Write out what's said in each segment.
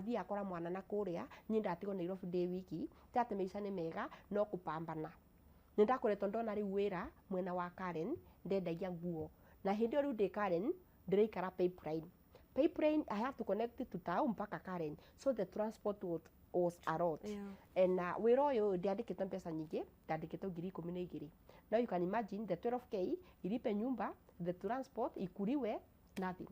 Athiĩ akora mwana na kũrĩa, niĩ ndatigwo Nairobi ndĩ wiki. Ti atĩ maica nĩ mega, no kũpambana. Nĩ ndakoretwo ndona rĩu wĩra mwena wa Karen, ndendagia nguo. Na hĩndĩ ĩyo rĩu ndĩ Karen, ndĩraikara Pipeline. Pipeline, I have to connect to town mpaka Karen, so the transport was a lot. And wĩra ũyũ ndiandĩkĩtwo mbeca nyingĩ, ndandĩkĩtwo 12,000. Now you can imagine the 12K ilipe nyumba, the transport ikuliwe, nothing.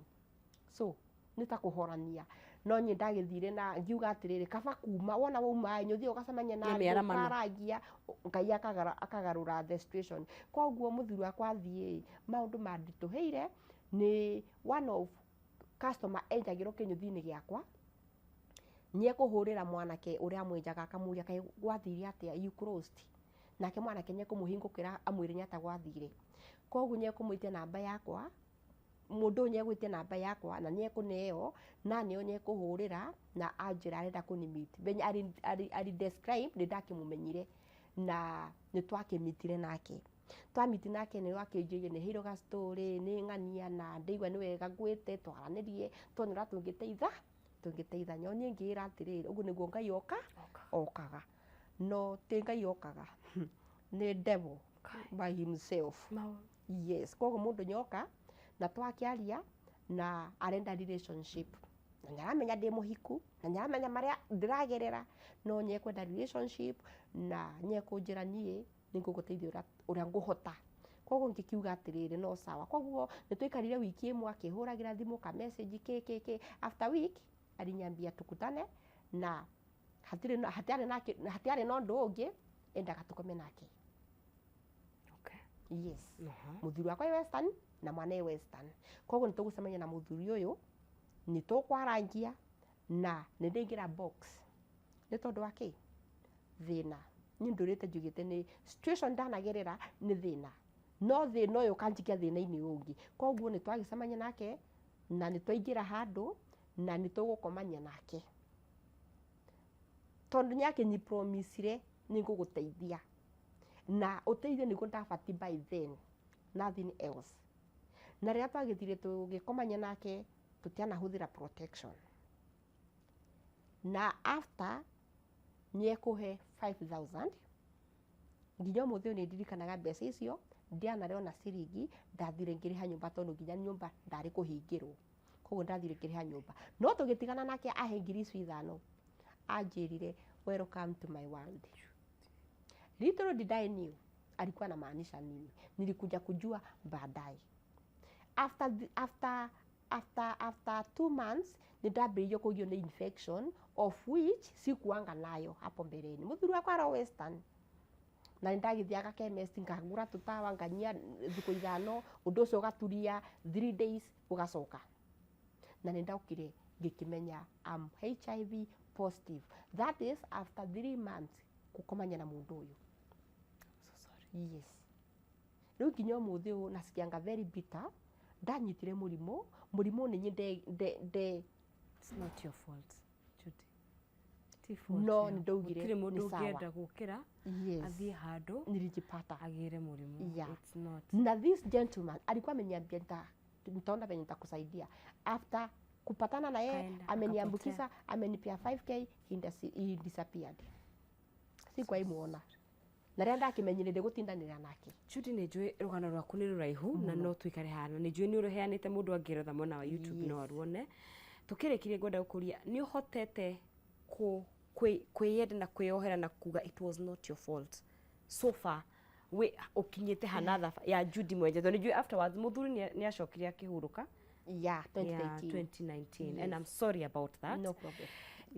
So nĩ ta kũhorania, no niĩ ndagĩthire na ngiuga atĩrĩrĩ, kaba kuma wona wauma ĩ, ũthiĩ ũgacemania na Na andũ mĩaramano. ũkaragia, Ngai akagarũra the situation. Koguo mũthuri wakwa athiĩ, maũndũ manditũhĩire. Nĩ one of customer enjagĩrwo kĩnyũthi-inĩ gĩakwa, nĩekũhũrĩra mwanake ũrĩa amwenjaga, akamũria, "Kaĩ gwathire atĩa? You closed?" Nake mwanake nĩekũmũhingũkĩra, amwĩre nĩ atĩa gwathire. Koguo nĩekũmwĩtia namba yakwa, mũndũ ũyũ nĩegwĩtia namba yakwa na nĩekũneo, na nĩo nĩekũhũrĩra na anjĩra arenda kũni-meet. Venye ali describe, nĩ ndakĩmũmenyire na nĩ twakĩmitire nake. Twamiti nake, nĩ wakĩnjĩrire nĩ heirwo ga story, nĩ ng'ania na ndĩigua nĩ wega ngwĩte twaranĩrie, tuone ũrĩa tũngĩteithania. O niĩ ngĩĩra atĩrĩrĩ, ũguo nĩguo Ngai oka okaga, no ti Ngai okaga, nĩ devil by himself. Yes, koguo mũndũ nyoka na twakĩaria na arenda relationship, na nĩaramenya ndĩ mũhiku, na nĩaramenya marĩa ndĩragerera, no nĩekwenda relationship na nĩekũnjĩra niĩ nĩngũgũteithia ũrĩa ngũhota. Koguo ngĩkiuga atĩrĩrĩ, no sawa. Koguo nĩ twaikarire wiki ĩmwe akĩhũragĩra thimũ ka message kĩ kĩ kĩ. After week aliniambia tukutane, na hatirĩ na hatiarĩ na hatiarĩ na ũndũ ũngĩ, endaga tũkome nake. Yes. Mũthuri wakwa e Western na mwana e Western, koguo nĩ tũgũcemania na mũthuri ũyũ, nĩ tũkwarangia na nĩ ndaingĩra box nĩ tondũ wa kĩ thĩna. Niĩ ndũrĩte njugĩte nĩ situation ndanagerera nĩ thĩna, no thĩna ũyũ ũkanjikia thĩna-inĩ ũngĩ. Koguo nĩ twagĩcemania nake na nĩ twaingĩra handũ na nĩ tũgũkomania nake, tondũ nĩ akĩnyipromisire nĩ ngũgũteithia, na ũteithio nĩguo ndabati by then, nothing else. Na rĩrĩa twagĩthire tũgĩkomania nake, tũtianahũthĩra protection, na after nĩekũhe 5000. Nginya ũmũthĩ ũyũ nĩ ndirikanaga mbeca icio, ndianarĩ ona ciringi. Ndathire ngĩrĩha nyũmba, tondũ nginya nyũmba ndarĩ kũhingĩrwo, koguo ndathire ngĩrĩha nyũmba. No tũgĩtigana nake, ahe 5,000 icio, anjĩrire, "Welcome to my world." Little did I knew alikuwa anamaanisha nini. Nilikuja kujua baadaye after 2 months nĩ ndambĩrĩirio kũgio nĩ infection, of which sikuanga nayo hapo mbeleni. Mũthuri wakwa aro Western, na nĩ ndagĩthiaga chemist, ngagũra tũtawa, nganyua thikũ 5, ũndũ ũcio ũgaturia 3 days, ũgacoka. Na nĩ ndokire ngĩkĩmenya I'm HIV positive. That is after 3 months gũkomania na mũndũ ũyũ. So sorry. Yes, rĩu nginya ũmũthĩ ũyũ nasikianga very bitter. Ndanyitire mũrimũ nĩ niĩ nde It's not your fault, Judy. Ti fault No, yaku. nĩ ndaugire Gũtirĩ mũndũ nĩ sawa. ũngĩenda gũkĩra athiĩ handũ Nilijipata agĩre mũrimũ. It's not. Na this gentleman alikuwa ameniambia, nitaona venye nitakusaidia. After kupatana na yeye, Akaenda, ameniambukiza, amenipea 5K, he disappeared. Sikuwahi muona, na rĩrĩa ndakimenyire ndĩgũtindanĩra nake. Judy, nĩ njũĩ rũgano rwaku nĩ rũraihu na no tũikare haha, na nĩ njũĩ nĩ ũrũheanĩte, mũndũ angĩrotha mwena wa YouTube no aruone. Tũkĩrĩkirie, ngwenda gũkũria, nĩ ũhotete kwĩyenda na kwĩyohera na kuga it was not your fault? So far wĩ ũkinyĩte hana thabarĩ ya Judy Mwenje? Tondũ nĩ njũĩ afterwards mũthuri nĩ acokire akĩhurũka. Yeah, ya 2019. 2019, and I'm sorry about that. No problem.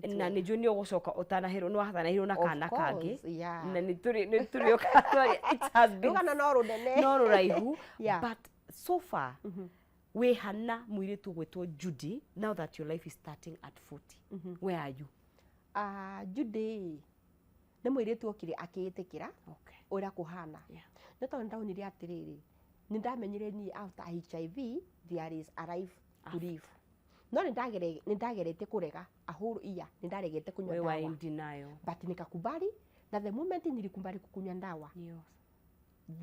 It's Na well. nĩ njũĩ nĩ ũgũcoka ũtanahĩrwo, nĩ watanahĩrwo na Of kana kangĩ. course, yeah. Na nĩ tũrĩ ũka, it has been Rũgano no rũnene. No rũraihu. But so far wĩ hana mũirĩtu ũgwĩtwo Judy, now that your life is starting at 40, where are you? Ah, Judy nĩ mũirĩtu okire akĩĩtĩkĩra ũrĩa kũhana. Nĩ tondũ ndaonire atĩrĩrĩ, nĩ ndamenyire niĩ after HIV there is a life to live, no nĩ ndageretie kũrega a whole year, nĩ ndaregete kunywa We were ndawa. In denial. But nikakubali, na the moment nilikubali kukunywa ndawa,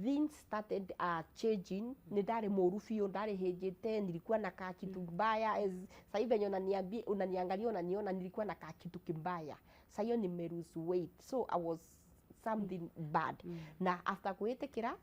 Things started changing. Nĩ ndarĩ mũru biũ, ndarĩ hĩnjĩte, nilikuwa na ka kitu mbaya. As sahii venye unaniambia, unaniangalia, unaniona, nilikuwa na ka kitu kimbaya. Sa hiyo nime lose weight, so I was something bad. Na after kwĩtĩkĩra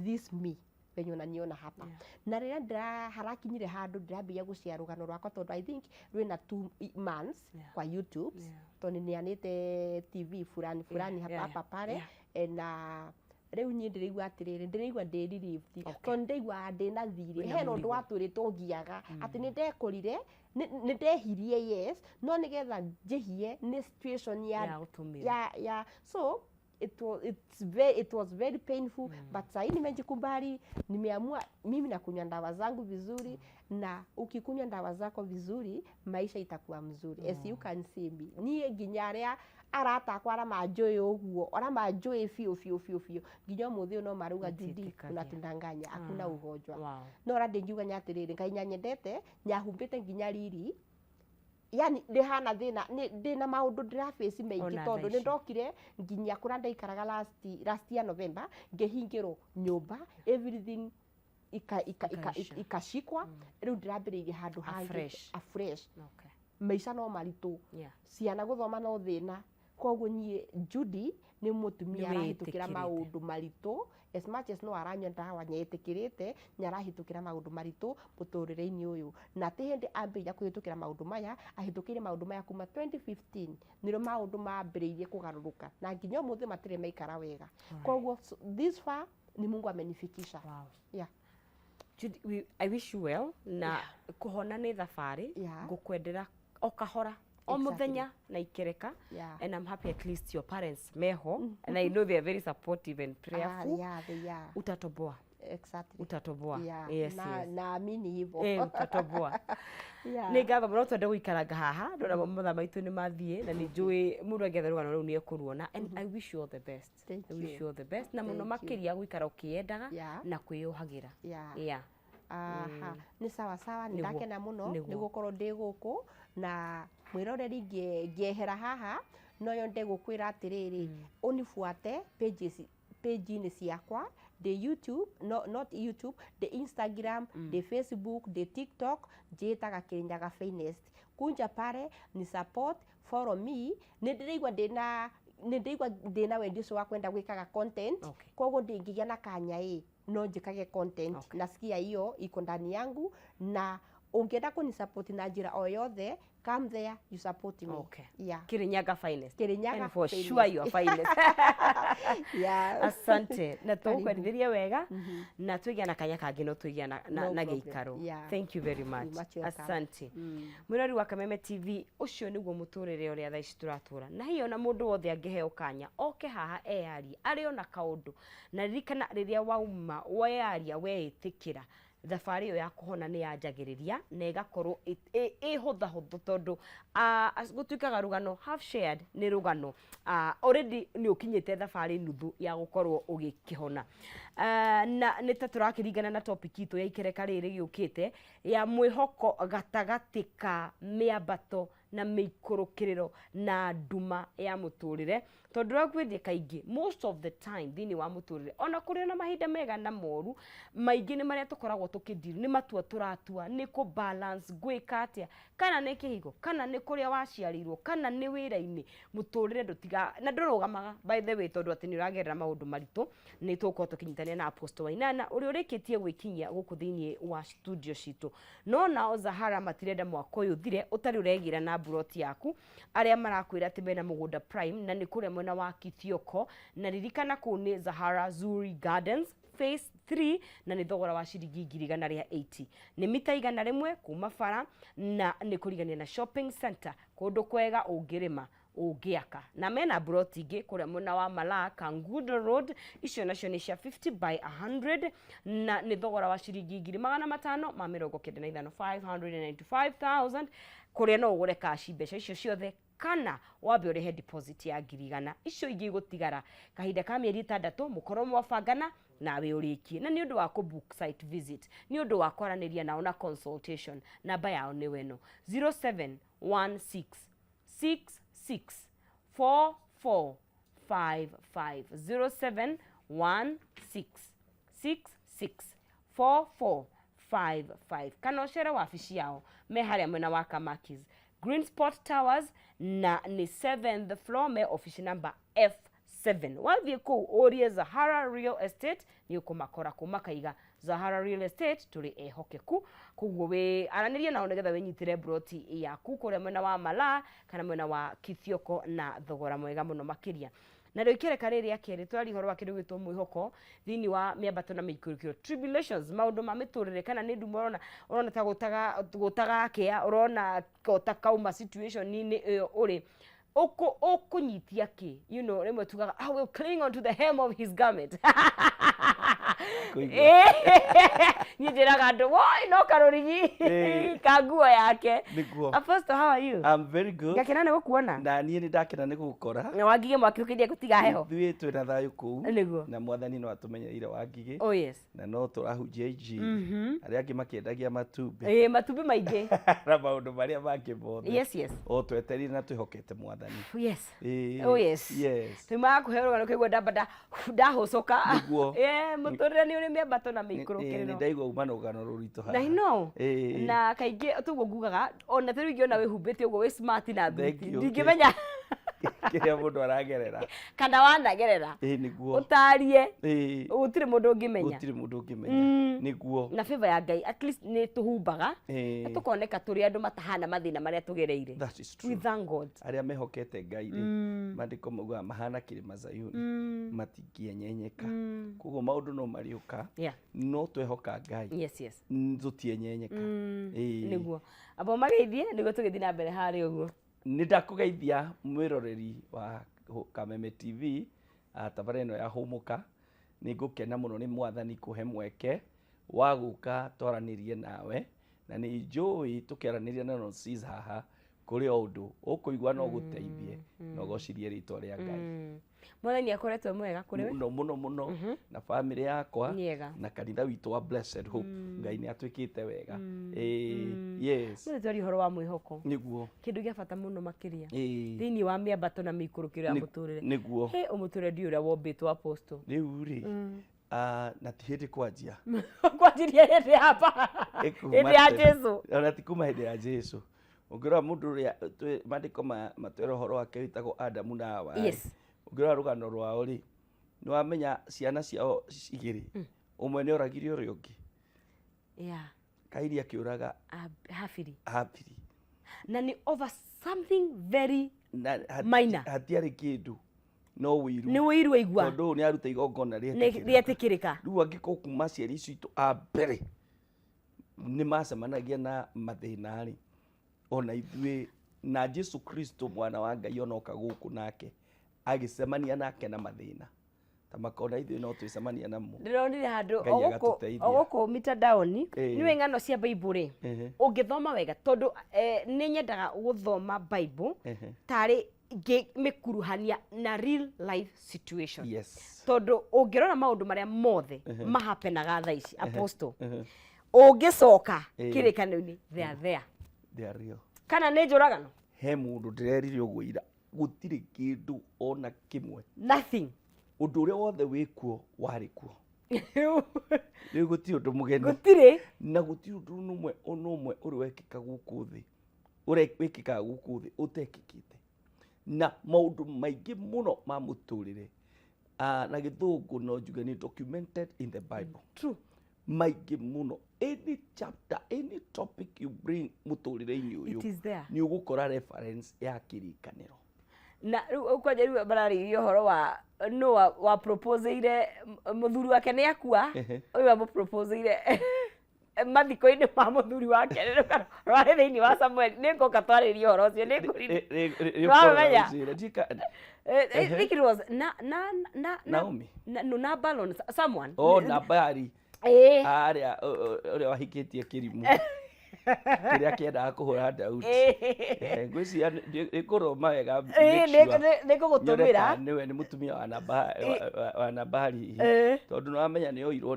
this me venye unaniona hapa, na rĩrĩa ndĩra harakinyire handũ ndĩrambia gũcia rũgano rwakwa, tondũ I think rwĩna 2 months kwa YouTube, tondũ nĩanĩte TV fulani fulani hapa hapa pale. Na rĩu niĩ ndĩraigua atĩrĩrĩ, ndĩraigua ndĩ relieved, tondũ ndĩraigua ndĩna thirĩ. Wĩna Hena ũndũ mũrigo. Watũrĩtwo ngiaga atĩ nĩ ndekorire nĩ ndehirie, yes, no nĩgetha njĩhie nĩ situation ya Ya gũtũmĩra. Yeah, so it was very painful, but sahii nimejikubali, nimeamua mimi nakunywa ndawa zangu vizuri. Na ukikunywa ndawa zako vizuri, maisha itakuwa mzuri. As you can see me, niĩ nginya arĩa arata akwa arĩa manjũĩ ũguo, arĩa manjũĩ biũ biũ biũ biũ, nginya ũmũthĩ ũyũ no marauga, "Judy, Matiĩtĩkagia. Unatudanganya, hakuna ugonjwa." No ũrĩa ndĩngiuga nĩ atĩrĩrĩ, Ngai nyanyendete, nyahumbĩte nginya riri, yani ndĩhana thĩna, ndĩna maũndũ ndĩrabaci maingĩ, Ona tondũ thaa nĩ ici. Ndokire nginya kũrĩa ndaikaraga last year November, ngĩhingĩrwo nyũmba, everything ika, Ikaisha. Ikashikwa. Rĩu ndĩrambĩrĩirie handũ hangĩ. Afresh. Afresh. Maica no maritũ, ciana gũthoma no thĩna. Koguo niĩ Judy nĩ mũtumia Nĩ arahĩtũkĩra wĩtĩkĩrĩte. Maũndũ maritũ. As much as no aranyua ndawa, nĩetĩkĩrĩte nĩ arahĩtũkĩra maũndũ maritũ mũtũrĩre-inĩ ũyũ. Na ti hĩndĩ ambĩrĩria kũhĩtũkĩra maũndũ maya, ahĩtũkĩire maũndũ maya kuma 2015, nĩrĩo maũndũ mambĩrĩirie kũgarũrũka, na nginya ũmũthĩ matirĩ maikara wega. Koguo this far ni Mungu amenifikisha. Yeah. Judy, I wish you well, na kũhona nĩ thabarĩ. Ngũkwendera o kahora o mũthenya na ikereka. And I'm happy at least your parents meho, and I know they are very supportive and prayerful. Ah, yeah, they are. Utatoboa. Utatoboa. Yes, Na, yes. naamini hivyo. Eh, utatoboa. Nĩ ngatho mũno. Twende gũikaranga haha, ndona mathaa maitũ nĩ mathiĩ, na nĩ njũĩ mũndũ angĩetha rũgano rũu nĩ ekũruona. And I wish you all the best. Thank I wish you. you all the best, na mũno Thank you. makĩria gũikara ũkĩendaga na kwĩyohagĩra. Aha, nĩ sawa sawa, nĩ ndakena mũno nĩ gũkorwo ndĩ gũkũ na mwĩroreri. Ngĩehera haha, no yo ndegũkwĩra atĩrĩrĩ, ũnibuate pages, page-inĩ ciakwa. Ndĩ YouTube, no, not YouTube, ndĩ Instagram, ndĩ Facebook, ndĩ TikTok, njĩtaga Kirinyaga Finest. Kunja pale ni support, follow me. Nĩ ndĩraigua ndĩna, nĩ ndĩraigua ndĩna wendi ũcio wa kwenda gwĩkaga content. Koguo ndĩngĩgĩa na kanya ĩ, no njĩkage content. Nasikia hiyo iko ndani yangu, na ũngĩenda kũni na njĩra o yothe, come there, you support me. Yeah. Kirinyaga Finest. Kirinyaga And for Finest. sure you are finest. Asante, na Karibu. tũgũkwarithĩria wega, na twĩgĩa na kanya kangĩ no twĩgĩa na, No na problem. gĩikaro. Thank you very much. You much welcome. Asante. Mwĩrori wa Kameme TV, ũcio nĩguo mũtũrĩre ũrĩa thaa ici tũratũra, na hiyo na mũndũ wothe angĩheo kanya oke haha eyarie arĩ ona kaũndũ. Na ririkana, rĩrĩa wauma weyaria, weĩtĩkĩra, thabarĩ ĩyo ya kũhona nĩ yanjagĩrĩria na ĩgakorwo ĩ hũthahũthũ, tondũ gũtuĩkaga rũgano half shared nĩ rũgano. Already nĩ ũkinyĩte thabarĩ nuthu ya gũkorwo ũgĩkĩhona. Na nĩ ta tũrakĩringana na topic itũ ya ikereka rĩrĩ gĩũkĩte ya mwĩhoko gatagatĩ ka mĩambato na mĩikũrũkĩrĩro na nduma ya mũtũrĩre, tondũ ũrakwĩrie kaingĩ, most of the time thĩinĩ wa mũtũrĩre, ona kũrĩ na mahinda mega na moru maingĩ, nĩ marĩa tũkoragwo tũkĩdeal, nĩ matua tũratua, nĩ kũ balance ngwĩka atĩa, kana nĩ kĩhiko, kana nĩ kũrĩa waciarĩirwo, kana nĩ wĩra-inĩ. Mũtũrĩre ndũtiga na ndũrũgamaga, by the way, tondũ atĩ nĩ ũragerera maũndũ maritũ. Nĩ tũgũkorwo tũkĩnyitanĩra na Apostle Wainana ũrĩa ũrĩkĩtie gwĩkinyia gũkũ thĩinĩ wa studio citũ. No nao Zahara matirenda mwaka ũyũ ũthire ũtarĩ ũregĩra na mburoti yaku, arĩa marakwĩra atĩ mena mũgũnda prime, na nĩ kũrĩa mwena wa Kithioko. Na ririkana kũu nĩ Zahara Zuri Gardens phase 3, na nĩ thogora wa ciringi 180,000, nĩ mita 100 kuma bara, na nĩ kũrigania na shopping center, kũndũ kwega ũngĩrĩma, ũngĩaka. Na mena mburoti ingĩ kũrĩa mwena wa Malaa Kangundo Road, icio nacio nĩ cia 50 by 100, na nĩ thogora wa ciringi 595,000, 595,000, kũrĩa no ũgũre kaci mbeca icio ciothe, kana wambe ũrĩhe deposit ya 100,000, icio ingĩ igũtigara kahinda ka mĩeri 6 mũkorwo mwabangana nawe ũrĩkie. Na nĩ ũndũ wa kũ book site visit, nĩ ũndũ wa kwaranĩria nao na consultation, namba yao nĩ weno 0716 66 44 55, 0716. 66 4455 kana ũcere wabici yao me harĩa mwena wa Kamakis Green Spot Towers, na nĩ 7th floor, me office number F7. Wathiĩ kũu ũrie Zahara Real Estate, nĩ ũkũmakora kũu makaiga Zahara Real Estate tũrĩ ehokeku. Koguo wĩ aranĩria nao nĩgetha wĩnyitĩre broti yaku kũrĩa mwena wa Malaa kana mwena wa Kithioko na thogora mwega mũno makĩria. Na rĩu ikereka rĩrĩ rĩa kerĩ, tũraria ũhoro wa kĩndũ gĩtwo mwĩhoko thĩinĩ wa mĩambato na mĩikũrũkĩro, tribulations, maũndũ ma mĩtũrĩre, kana nĩ nduma ũrona, ũrona ta gũtagakĩa, ũrona ta kauma situation-inĩ ĩyo ũrĩ, ũkũnyitia kĩ? Rĩmwe tugaga, "I will cling onto the hem of his garment." Kũigua. Niĩ njĩraga andũ, woi, no karũrigi ka nguo yake. Nĩguo. Apostle, how are you? I'm very good. Ngakena nĩ gũkuona. Na niĩ nĩ ndakena nĩ gũgũkora. Na Wangigĩ mwakĩũkĩria gũtiga heho. Ithuĩ twĩna thayũ kũu. Nĩguo. Na Mwathani no atũmenyereire Wangigĩ. Oh yes. Na no tũrahunjia injiri. Arĩa angĩ makĩendagia matumbĩ. Ĩĩ, matumbĩ maingĩ. Na maũndũ marĩa mangĩ mothe. Yes. O twetereire na twĩhokete Mwathani. Ĩĩ. Oh yes. Yes. Tuimaga kũhe rũgano kĩguo ndamba ndahũcũka. Nĩguo. Yeah, mũtũrĩre nĩ ũrĩ mĩambato na Nĩ mĩikũrũkĩrĩro. ndaigua uma na rũgano rũritũ haha. Na I know. Ĩĩ. Na kaingĩ tuguo ngugaga ona ta rĩu ingĩona wĩhumbĩte ũguo wĩ smart na Thank thuti you. ndingĩmenya Kĩrĩa mũndũ aragerera. kana wanagerera. Ĩĩ nĩguo. Ũtarie. Ĩĩ. Gũtirĩ mũndũ ũngĩmenya. Gũtirĩ mũndũ ũngĩmenya. Nĩguo. Na favor ya Ngai at least nĩ tũhumbaga Ĩĩ. na tũkoneka tũrĩ andũ matahana mathĩna marĩa tũgereire. That is true. We thank God. Arĩa mehokete Ngai rĩ, maandĩko maugaga mahana kĩrĩma Zayuni, matingĩenyenyeka. Koguo maũndũ no marĩũka, no twehoka Ngai, tũtienyenyeka. Ĩĩ. Nĩguo abo mageithie nĩguo tũgĩthiĩ na mbere harĩa ũguo. Nĩ ndakũgeithia mwĩroreri wa Kameme TV, tabarĩra ĩno ya Hũmũka. Nĩ ngũkena mũno nĩ Mwathani kũhe mweke wa gũka twaranĩrie nawe, na nĩ njũĩ tũkĩaranĩria na Nosis haha kũrĩ o ũndũ ũkũigua no gũteithie na ũgocirie rĩtwa rĩa Ngai. Mwathani akoretwo mwega kũrĩ we? Mũno mũno mũno, na bamĩrĩ yakwa Nĩega. na kanitha witũ wa Blessed Hope. Ngai nĩ atwĩkĩte wega. Ĩĩ, yes. Mũthĩ twaria ũhoro wa mwĩhoko, Nĩguo. kĩndũ gĩa bata mũno makĩria Ĩĩ. thĩinĩ wa mĩambato na mĩikũrũkĩro ya mũtũrĩre. Nĩguo. He ũmũtũrĩre ndiũ ũrĩa wombĩtwo, Apostle. Rĩu rĩ, na ti hĩndĩ kwanjia. Kwanjirie hĩndĩ ya Ĩkuma hĩndĩ ya tene. Jesu. Ona ti kuma hĩndĩ ya Jesu. Ũngĩrora mũndũ ũrĩa maandĩko matwĩra ũhoro wake wĩtagwo Adamu na Hawa rĩ, ũngĩrora rũgano rwao rĩ, nĩ wamenya ciana ciao igĩrĩ, ũmwe nĩ oragire ũrĩa ũngĩ. Kaini akĩũraga Habili. Habili. Na nĩ over something very Na minor. Hatiarĩ kĩndũ, no wĩiru. Nĩ wĩiru aigua. Tondũ ũyũ nĩ aruta igongona Nĩ rĩetĩkĩrĩka. Rĩetĩkĩrĩka. Rĩu angĩkorwo kuma aciari icio itũ a mbere nĩ macemanagia na mathĩna rĩ, ona ithuĩ na Jesu Kristo mwana wa Ngai onoka gũkũ nake agĩcemania nake na mathĩna ta makona, ithuĩ no twĩcemania namo. Ndĩronire handũ Ngai o gũkũ agatũteithia. O gũkũ mitandaoni. Nĩũĩ ng'ano cia Bible rĩ, ũngĩthoma wega, tondũ nĩ nyendaga gũthoma Bible tarĩ ngĩmĩkuruhania na real life situation, tondũ ũngĩrora maũndũ marĩa mothe mahapenaga thaa ici, Apostle, ũngĩcoka kĩrĩkanĩro-inĩ, they are there. They are real. Kana nĩ njũragano? He mũndũ ndĩrerire ũguo ira, gũtirĩ kĩndũ ona kĩmwe, Nothing. Ũndũ ũrĩa wothe wĩkuo warĩ kuo. Rĩu gũtirĩ ũndũ mũgeni. Gũtirĩ. Na gũtirĩ ũndũ ona ũmwe, ona ũmwe ũrĩ wekĩka gũkũ thĩ, ũrĩa wĩkĩkaga gũkũ thĩ ũtekĩkĩte, na maũndũ maingĩ mũno ma mũtũrĩre, na gĩthũngũ no njuge nĩ documented in the Bible. Maingĩ mũno, any chapter, any topic you bring mũtũrĩre-inĩ ũyũ, It is there. Nĩ ũgũkora reference ya kĩrĩkanĩro. Na rĩu kwanja rĩu mararĩria ũhoro wa no wa proposeire mũthuri wake nĩ akua. Ũyũ amũproposeire mathiko-inĩ ma mũthuri wake, nĩ rũgano rwarĩ thĩinĩ wa Samuel. Nĩ ngoka twarĩrie ũhoro ũcio, nĩ ngũrire. Wamenya? I think it was na Naomi? Na, no, Nabal or someone. Oh, Nabali. Arĩa ũrĩa wahikĩtie kĩrimũ kĩrĩa kĩendaga kũhũra Daudi. Ngwĩciria nĩ kũroma wega, make sure Nĩ ngũgũtũmĩra. Nyone kana nĩwe nĩ mũtumia wa wa Nabali hihi. Tondũ nĩ wamenya nĩ oirwo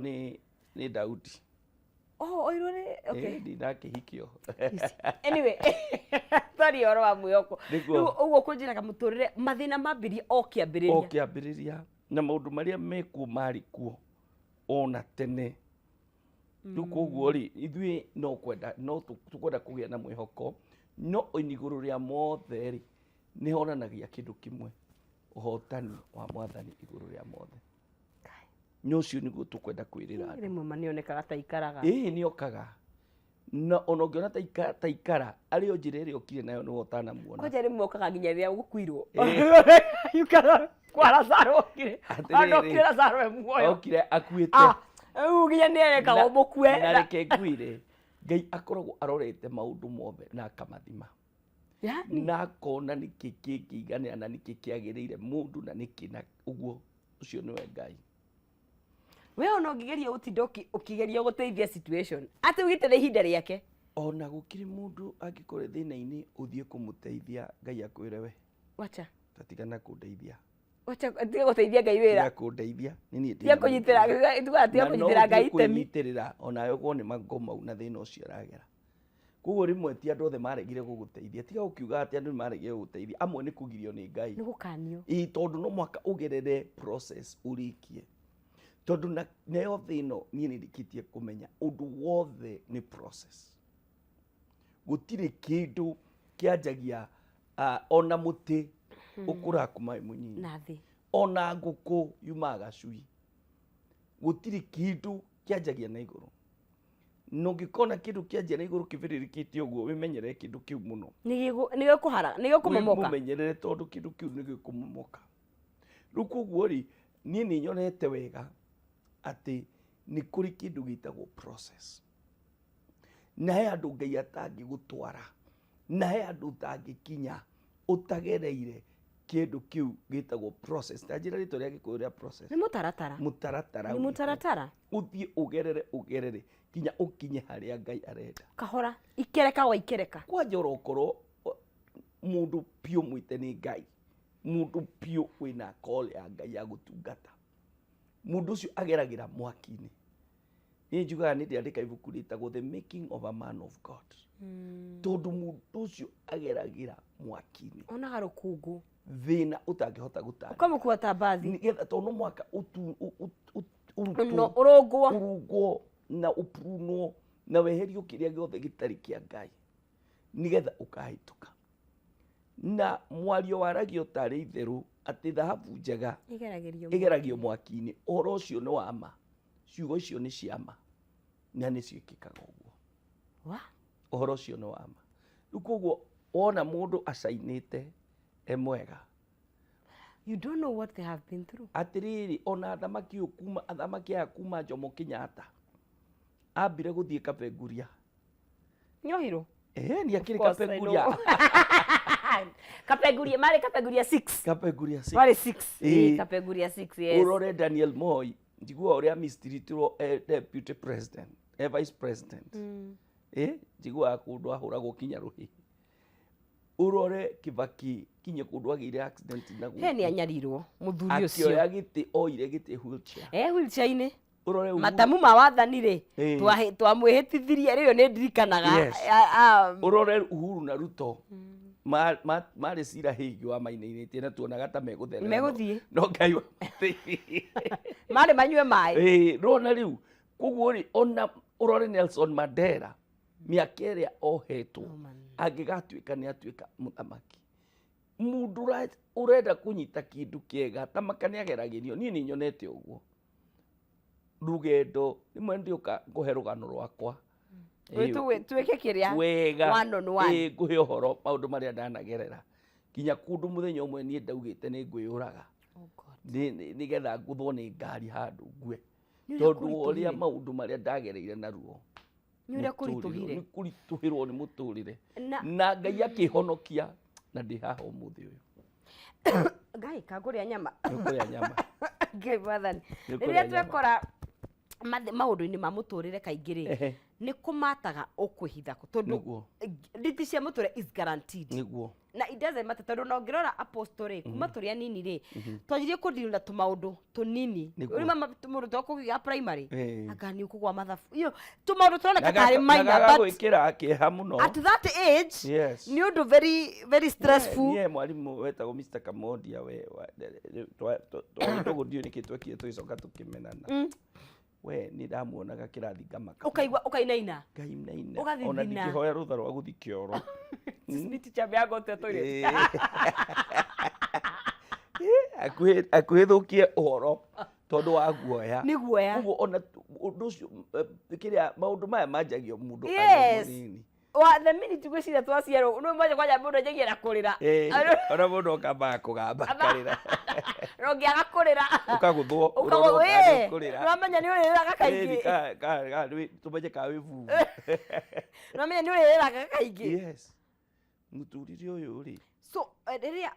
nĩ Daudi. Oh, oirwo nĩ, okay. Ndinakĩhikio. Anyway, sorry, ũhoro wa mwĩhoko. Nĩguo. Rĩu ũguo kũnjĩraga mũtũrĩre mathĩna mambĩrie o O kĩambĩrĩria. Kĩambĩrĩria, na maũndũ marĩa mekuo marĩ kuo. Ona tene rĩu. Koguo rĩ, ithuĩ no kwenda no tũkwenda kũgĩa na mwĩhoko, no igũrũ rĩa mothe rĩ, nĩ honanagia kĩndũ kĩmwe, ũhotani wa Mwathani igũrũ rĩa mothe. Nĩ ũcio nĩguo tũkwenda kwĩrĩra andũ. Rĩmwe ma nĩonekaga ta ikaraga. Ĩĩ, nĩ okaga, na ona ũngĩona ta ikara arĩ o njĩra ĩrĩa okire nayo nĩwe ũtanamuona. Kwanja rĩmwe okaga nginya rĩrĩa gũkuirwo. Ĩĩ. Yukara kwa Lazaro okire. Atĩrĩrĩ. Andokire Lazaro e muoyo. Okire akuĩte. Ah, rĩu nginya nĩ arekaga mũkue. Na reke ngwĩre, Ngai akoragwo arorete maũndũ mothe na akamathima Yani na akona nĩkĩ kĩngĩiganĩra na nĩkĩ kĩagĩrĩire mũndũ na nĩkĩ, na ũguo ũcio nĩwe Ngai. We ona ũngĩgeria gũtinda ũkĩgeria gũteithia situation, atĩ ugĩte nĩ ihinda rĩake. Ona gũkĩrĩ mũndũ angĩkorwo thĩna-inĩ, ũthiĩ kũmũteithia, Ngai akwĩre, "We wacha tatigana kũndeithia." Wacha, tiga gũteithia Ngai wĩra. Tiga kũndeithia, nĩ niĩ tiga kũnyitĩra, tiga Na no kũnyitĩra Ngai ũthiĩ itemi. kwĩnyitĩrĩra onawe ũkorwo nĩ mangomau na thĩna ũcio aragera. Koguo rĩmwe ti andũ othe maregire gũgũteithia. Tiga gũkiuga atĩ andũ nĩ maregire gũgũteithia, amwe nĩ kũgirio nĩ Ngai. Nĩ gũkanio. Ĩĩ, tondũ no mũhaka ũgerere process ũrĩkie, tondũ nayo thĩ ĩno niĩ nĩ ndĩkĩtie kũmenya ũndũ wothe nĩ process. Gũtirĩ kĩndũ kĩanjagia, ona mũtĩ ũkũraga kuma wĩ mũnyinyi. Na thĩ. Ona ngũkũ yumaga gacui. Gũtirĩ kĩndũ kĩanjagia na igũrũ, na ũngĩkona kĩndũ kĩanjia na igũrũ kĩbĩrĩrĩkĩte ũguo, wĩmenyerere kĩndũ kĩu mũno. Nĩ gĩkũhara, nĩ gĩkũmomoka. Mũmenyerere, tondũ kĩndũ kĩu nĩ gĩkũmomoka. Rĩu koguo rĩ, niĩ nĩ nyonete wega atĩ nĩ kũrĩ kĩndũ gĩtagwo process, na he andũ Ngai atangĩgũtwara, na he andũ ũtangĩkinya ũtagereire kĩndũ kĩu gĩtagwo process. Ta njĩra rĩtwa rĩa Gĩkũyũ rĩa process. Nĩ mũtaratara. Mũtaratara. Nĩ wĩho. Mũtaratara. Ũthiĩ ũgerere, ũgerere nginya ũkinye harĩa Ngai arenda. Kahora, ikereka wa ikereka. Kwanja orokorwo mũndũ piũ mwĩte nĩ Ngai, mũndũ piũ wĩna call ya Ngai ya gũtungata, mũndũ ũcio ageragĩra mwaki-inĩ. Niĩ njugaga nĩ ndĩandĩka ibuku rĩtagwo The Making of a Man of God, tondũ mũndũ ũcio ageragĩra mwaki-inĩ. Onaga rũkũngũ. Thĩna ũtangĩhota gũtarĩria. Ũkamũkua ta mbathi. Nĩgetha, tondũ no mũhaka ũrutwo, no ũrũngwo, ũrungwo na ũprunwo na weherio kĩrĩa gĩothe gĩtarĩ kĩa Ngai, nĩgetha ũkahĩtũka. Na mwario waragio tarĩ itherũ atĩ thahabu njega ĩgeragĩrio ĩgeragio mwaki-inĩ. Ũhoro ũcio nĩ wa ma, ciugo icio nĩ cia ma na nĩ ciĩkĩkaga ũguo. Wa Ũhoro ũcio nĩ wa ma. Rĩu koguo wona mũndũ acainĩte e mwega, you don't know what they have been through. Atĩrĩrĩ, ona athamaki ũyũ kuma, athamaki aya kuma Jomo Kenyatta ambire gũthiĩ Kapenguria. Nyohirwo. Ĩĩ, nĩ akĩrĩ Course, I Kapenguria. know. Kapenguria, marĩ Kapenguria 6. Kapenguria 6. Marĩ 6. Ĩĩ. Kapenguria 6, yes. Ũrore Daniel Moi, njiguaga ũrĩa mistiritirwo e deputy president, e vice president. Ĩ njiguaga kũndũ ahũragwo kinya rũhĩ. Ũrore Kibaki, kinya kũndũ agĩire accident na He nĩ gũkũ. anyarirwo mũthuri ũcio. Akĩoya gĩtĩ, oire gĩtĩ wheelchair. E wheelchair-inĩ. Ũrore Uhuru. Matamu ma wathani rĩ, twamwĩhĩtithirie rĩo, nĩ ndirikanaga. Ũrore Uhuru na Ruto, marĩ cira hĩngĩ wa mainainĩtie na tuonaga ta megũtherera. Megũthiĩ. No Ngai wamateithirie. Marĩ manyue maĩ. Ĩĩ, rona rĩu koguo rĩ, ona ũrore Nelson Mandela, mĩaka ĩrĩa ohetwo angĩgatuĩka nĩ atuĩka mũthamaki. Mũndũ ũrenda kũnyita kĩndũ kĩega ta maka nĩ ageragĩrio. Niĩ nĩ nyonete ũguo rũgendo rĩmwe, ndĩũka ngũhe rũgano rwakwa. Ĩĩ, Twĩke kĩrĩa wega. One on one. Ĩĩ, ngũhe ũhoro maũndũ marĩa ndanagerera nginya kũndũ mũthenya ũmwe niĩ ndaugĩte nĩ ngwĩyũraga. Oh God. Nĩgetha ngũthwo nĩ ngari handũ ngue, Nĩ ũrĩa tondũ wa ũrĩa kũritũhire. maũndũ marĩa ndagereire naruo. Nĩ ũrĩa Mũtũrĩre, kũritũhire. nĩ kũritũhĩrwo nĩ mũtũrĩre. Na na Ngai akĩhonokia na ndĩ haha ũmũthĩ ũyũ. Ngai kangũrĩa nyama. Nĩ ũkũrĩa nyama. Ngai Mwathani. Nĩ Rĩrĩa ũkũrĩa nyama. twekora maũndũ-inĩ ma mũtũrĩre kaingĩ rĩ, nĩ kũmataga ũkwĩhitha kũ, tondũ nditi cia mũtũrĩre is guaranteed. Na it doesn't matter, tondũ ona ũngĩrora apostle rĩ, kuma tũrĩ anini rĩ, twanjirie kũdeal na tũmaũndũ tũnini. Rĩu mama mũndũ twakũgĩa primary, anga nĩ ũkũgwa mathabu, you know, tũmaũndũ tũroneka tarĩ minor, but Gagagwĩkĩra kĩeha mũno. at that age nĩ ũndũ very very stressful. Niĩ mwarimũ wetagwo Mr. Kamondia, we twagĩtwo ndiũ nĩkĩ twekire, tũgĩcoka tũkĩmenana. We nĩ ndamuonaga kĩrathi ngamaka. Ũkaigua ũkainaina. Ngainaina. Ũgathithina. Ona ndingĩhoya rũtha rwa gũthiĩ kĩoro. Teacher may go to toilet. Akuhĩ akuhĩ thũkie ũhoro tondũ wa guoya. Nĩ guoya. Koguo ona ũndũ ũcio kĩrĩa maũndũ maya manjagio mũndũ arĩ Yes. mũnini. Wa the minute gwĩciria twaciarwo nĩ mwaja kwanja mũndũ anjagia na kũrĩra. Ona mũndũ okambaga kũgamba akarĩra. Na ũngĩaga kũrĩra. Ũkagũthwo. Ũkagũthwo, ũrorwo kana ĩĩ. nĩũkũrĩra. Nĩwamenya nĩ ũrĩrĩraga kaingĩ. Tũmenye kana wĩ bubu. Nĩwamenya nĩ ũrĩrĩraga kaingĩ. Yes. Mũtũrĩre ũyũ rĩ. So rĩrĩa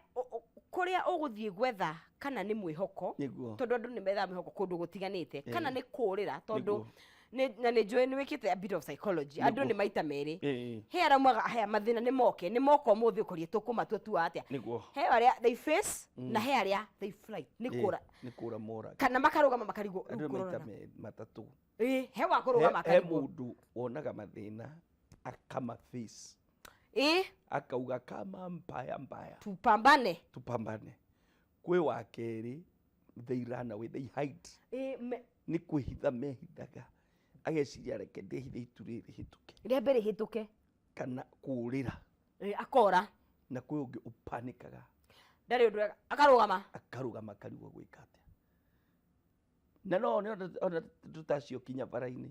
kũrĩa ũgũthiĩ gwetha kana nĩ mwĩhoko, Nĩguo. tondũ andũ nĩ methaga mwĩhoko kũndũ gũtiganĩte, kana nĩ kũrĩra, tondũ Nĩguo. na nĩ njũĩ nĩ wĩkĩte a bit of psychology, andũ Nĩguo. nĩ maita merĩ. Ĩĩ. He arĩa maugaga haya mathĩna nĩ moke, nĩ moka ũmũthĩ ũkorie tũkũmatua tua atĩa. Nĩguo. He arĩa they face na he arĩa they flight, nĩ kũra. Nĩ kũra moraga. Kana makarũgama makarigwo, rĩu Andũ maita kũrorana. matatũ. Ĩĩ, he wa kũrũgama He akarigwo. mũndũ wonaga mathĩna akama face. Ĩĩ, Akauga kama mbaya mbaya. tupambane. Tupambane. Kwĩ wa kerĩ they run away, they hide. Ĩĩ, Nĩ kwĩhitha mehithaga. Ageciria reke ndĩhithe itu rĩrĩ hĩtũke. Rĩa mbere hĩtũke. Kana kũũrĩra. Ĩĩ, akora. Na kwĩ ũngĩ ũpanĩkaga. Ndarĩ ũndũ eka, akarũgama. Akarũgama akarigwo gwĩka atĩa. Na no one ona tũtacio kinya bara-inĩ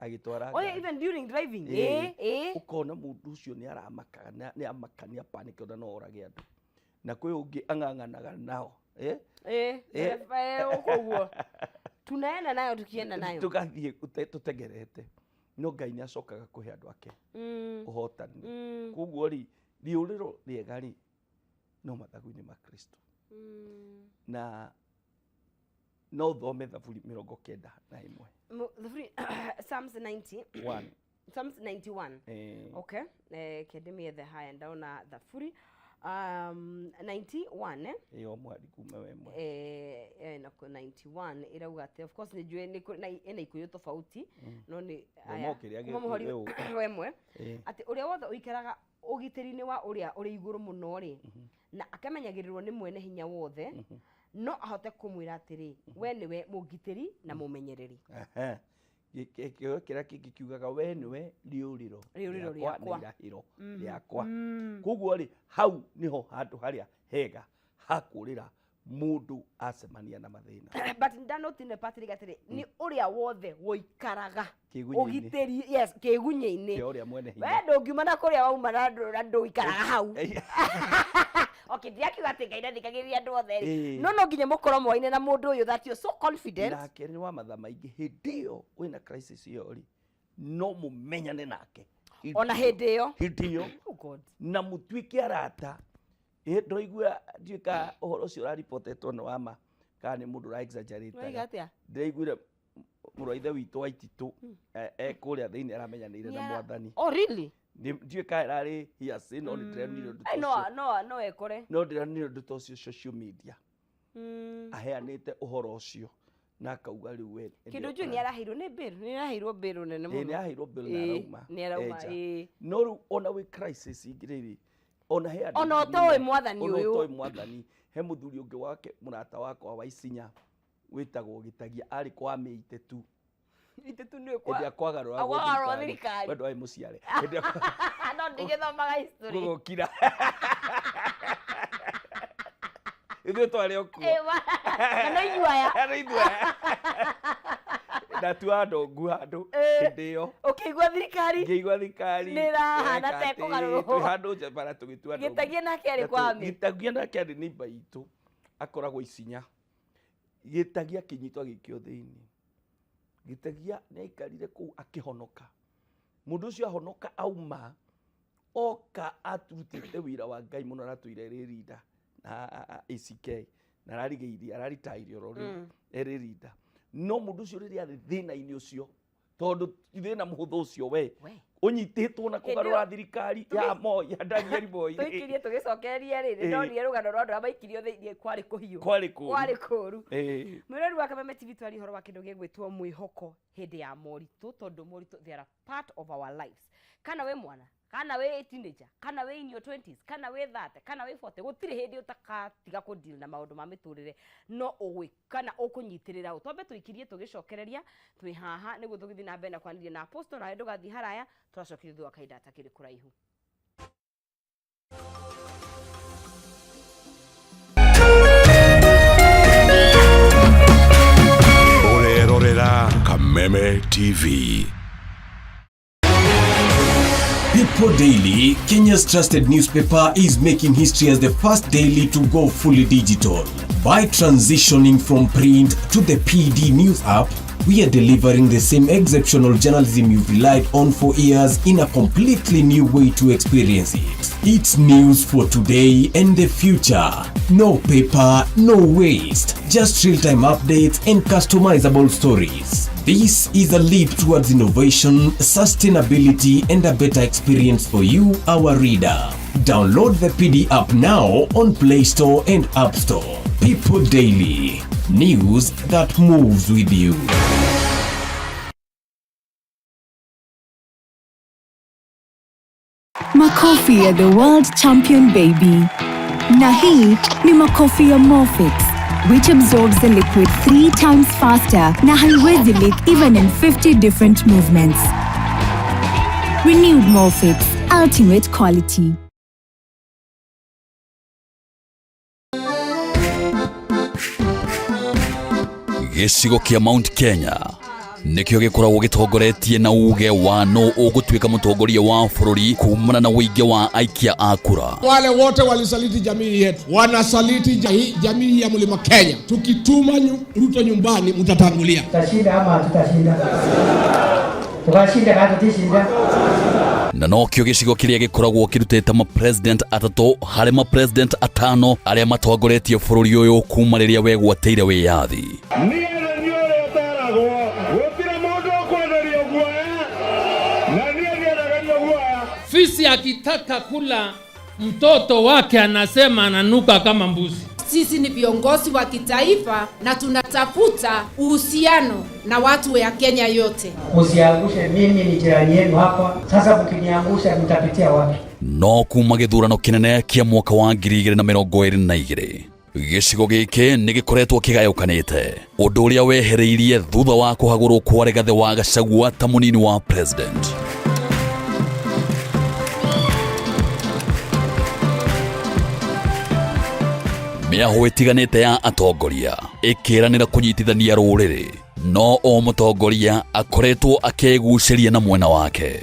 agĩtwara Oh, yeah, ngari. even during driving. Ĩĩ. Ĩĩ, ĩĩ. Ũkona mũndũ ũcio nĩ aramakaga, nĩ amaka, nĩ apanĩka ona no orage andũ. Na kwĩ ũngĩ ang'ang'anaga nao. Ĩĩ, ĩĩ, ũguo. Tunaenda nayo tukienda nayo. Tũgathiĩ tũtengerete. No Ngai nĩ acokaga kũhe andũ ake ũhotani. Koguo rĩ, rĩũrĩro rĩega rĩ, no mathagu-inĩ ma Kristo. Na no ũthome Thaburi 91. Thaburi Psalms 90. One. Psalms 91. Okay. Kende miethe haya ndaona Thaburi 91, eh? Ĩyo mwari kuma we mwe. Na 91 ĩrauga atĩ of course nĩ njũĩ nĩ kũrĩ na ĩna ikuũ tofauti, no nĩ Thoma aya, o kĩrĩa kuma mũhari gĩgũka. wa ĩmwe, atĩ ũrĩa wothe ũikaraga ũgitĩri-inĩ wa ũrĩa ũrĩ igũrũ mũno rĩ, na akamenyagĩrĩrwo nĩ mwene hinya wothe, no ahote kũmwĩra atĩrĩ, we nĩwe mũngitĩri na mũmenyereri. Aha. Kĩo kĩrĩa kĩngĩ kiugaga we nĩwe rĩũrĩro Rĩũrĩro rĩakwa na rĩakwa. irahĩro rĩakwa. Koguo rĩ, hau nĩho handũ harĩa hega ha kũũrĩra mũndũ acemania na mathĩna. But ndanotine Patrick atĩrĩ, nĩ ũrĩa wothe wũikaraga Kĩgunyĩ-inĩ. ũgitĩri, yes, kĩgunyĩ-inĩ. Kĩa ũrĩa mwene hinya. We ndũngiuma na kũrĩa wauma na ndũikaraga hau. Okay, ndirakiuga atĩ Ngai ndathikagĩrĩria andũ othe rĩ. No no nginya mũkorwo moaine na mũndũ ũyũ that you're so confident. Nake nĩ wa mathaa maingĩ hĩndĩ ĩyo wĩna crisis ĩyo rĩ, no mũmenyane nake. Ona hĩndĩ ĩyo. Hĩndĩ ĩyo. Oh God. Na mũtuĩke arata. Ndĩraigua ndiũĩ kana ũhoro ũcio ũraripotetwo nĩ wa ma kana nĩ mũndũ ũra exaggerate. Ũraiga atĩa? Ndĩraiguire mũrũ wa ithe witũ wa Ititũ, e kũrĩa thĩinĩ aramenyanĩire na Mwathani. Oh really? Ndiũĩ kana ĩrarĩ hearsay, no nĩndĩronire ũndũ ta Ai, ũcio. no, no ekore. No ndĩronire ũndũ ta ũcio social media. Aheanĩte ũhoro ũcio na akauga rĩu we Kĩndũ njũĩ nĩ araheirwo nĩ bill, nĩ araheirwo bill nene Ĩĩ, mũno. nĩ aheirwo bill na Ĩĩ, arauma. nĩ arauma, Enja. ĩĩ. No rĩu ona wĩ crisis rĩrĩ, ona he andũ Ona aingĩ ũtoĩ mũno. Mwathani Ona ũyũ. ũtoĩ Mwathani. He mũthuri ũngĩ wake mũrata wakwa wa Isinya wĩtagwo Gĩtagia, arĩ kwa Mĩitetu. Itetu nĩ kwa Hĩndĩ ya kwagarũragwo Kwagarũrwo thirikari. thirikari. We ndwarĩ mũciare. Hĩndĩ ya No ndigĩthomaga history. gũgũkira. Ithuĩ twarĩ o kuo. Ĩĩ, na no inyuĩ aya. Na no ithuĩ aya. Ndatua ndongu handũ hĩndĩ ĩyo. Ũkĩigua thirikari Ngĩigua thirikari nĩ ĩrahana ta ĩreka atĩ, ĩkũgarũrwo. twĩ handũ nja bara tũgĩtua ndongu. Gĩtagia nake arĩ kwa Mĩ. Gĩtagia nake arĩ neighbor itũ, akoragwo Isinya. Gĩtagia akĩnyitwo agĩikio thĩinĩ. Gĩtagia nĩ aikarire kũu akĩhonoka. Mũndũ ũcio ahonoka auma, oka aturutĩte wĩra wa Ngai mũno, aratũire rĩrinda na ACK, na ararigĩirie, araritaire oro rĩu, erĩrinda. No mũndũ ũcio rĩrĩa arĩ thĩna-inĩ ũcio, tondũ thĩna mũhũthũ ũcio we, We. ũnyitĩtwo na Hĩndĩ ĩyo kũgarũra thirikari ya Moi, ya Daniel Moi. Tũikirie tũgĩcokereria rĩ, nĩ ndonire rũgano rwa andũ arĩa maikirio thĩinĩ kwarĩ kũhiũ. Kwarĩ kũũru. Kwarĩ kũũru. Mwĩrori wa Kameme TV, twaria ũhoro wa kĩndũ gĩgwĩtwo mwĩhoko hĩndĩ ya moritũ, tondũ moritũ they are a part of our lives. Kana wĩ mwana, Kana wĩ teenager, kana wĩ in your 20s, kana wĩ 30, kana wĩ 40, gũtirĩ hĩndĩ ũtakatiga kũ deal na maũndũ ma mĩtũrĩre no ũgwĩ kana ũkũnyitĩrĩra ũ. Twambe tũikirie tũgĩcokereria twĩ haha nĩguo tũgĩthiĩ na mbere na kwanĩria na Apostle, nawe ndũgathiĩ haraya, tũracokeria thutha wa kahinda gatakĩrĩ kũraihu. Ũrerorera Kameme TV. People Daily, Kenya's trusted newspaper, is making history as the first daily to go fully digital. By transitioning from print to the PD News app, we are delivering the same exceptional journalism you've relied on for years in a completely new way to experience it. It's news for today and the future. No paper, no waste. Just real-time updates and customizable stories. This is a leap towards innovation, sustainability, and a better experience for you, our reader. Download the PD app now on Play Store and App Store. People Daily. News that moves with you. Makofi ya the world champion baby. Na hii ni makofi ya Morfix, which absorbs the liquid 3 times faster na haiwezi leak even in 50 different movements. Renewed Morfix, ultimate quality. Gĩcigo kĩa Mount Kenya nĩkĩo gĩkoragwo gĩtongoretie na uge wa no ũgũtuĩka mũtongoria wa bũrũri kumana na ũingĩ wa aikia a kura. Wale wote walisaliti jamii yetu, wanasaliti jamii ya Mlima Kenya. Tukituma Ruto nyumbani, mtatangulia. Tutashinda ama hatutashinda? Tukashinda kana tutishinda? Na nokĩo gĩcigo kĩrĩa gĩkoragwo kĩrutĩte ma-president atatũ harĩ ma-president atano arĩa matongoretie bũrũri ũyũ kuma rĩrĩa wegwatĩire wĩyathi. Niĩ nĩ ũrĩa ũteragwo, gũtirĩ mũndũ ũkwenderio guoya, na niĩ ndiendagĩrio guoya. Fisi akitaka kula mtoto wake anasema ananuka kama mbuzi. Sisi ni viongozi wa kitaifa na tunatafuta uhusiano na watu ya Kenya yote. Usiangushe, mimi ni jirani yenu hapa. Sasa mkiniangusha mtapitia wapi? No kuma gĩthurano kĩnene kĩa mwaka wa 2022 gĩcigo gĩkĩ nĩ gĩkoretwo kĩgayũkanĩte, ũndũ ũrĩa wehereirie thutha wa kũhagũrwo kwa Rigathĩ wa Gachagua ta mũnini wa president. Mĩahũ ĩtiganĩte ya atongoria ĩkĩranĩra kũnyitithania rũrĩrĩ, no o mũtongoria akoretwo akĩgucĩria na mwena wake.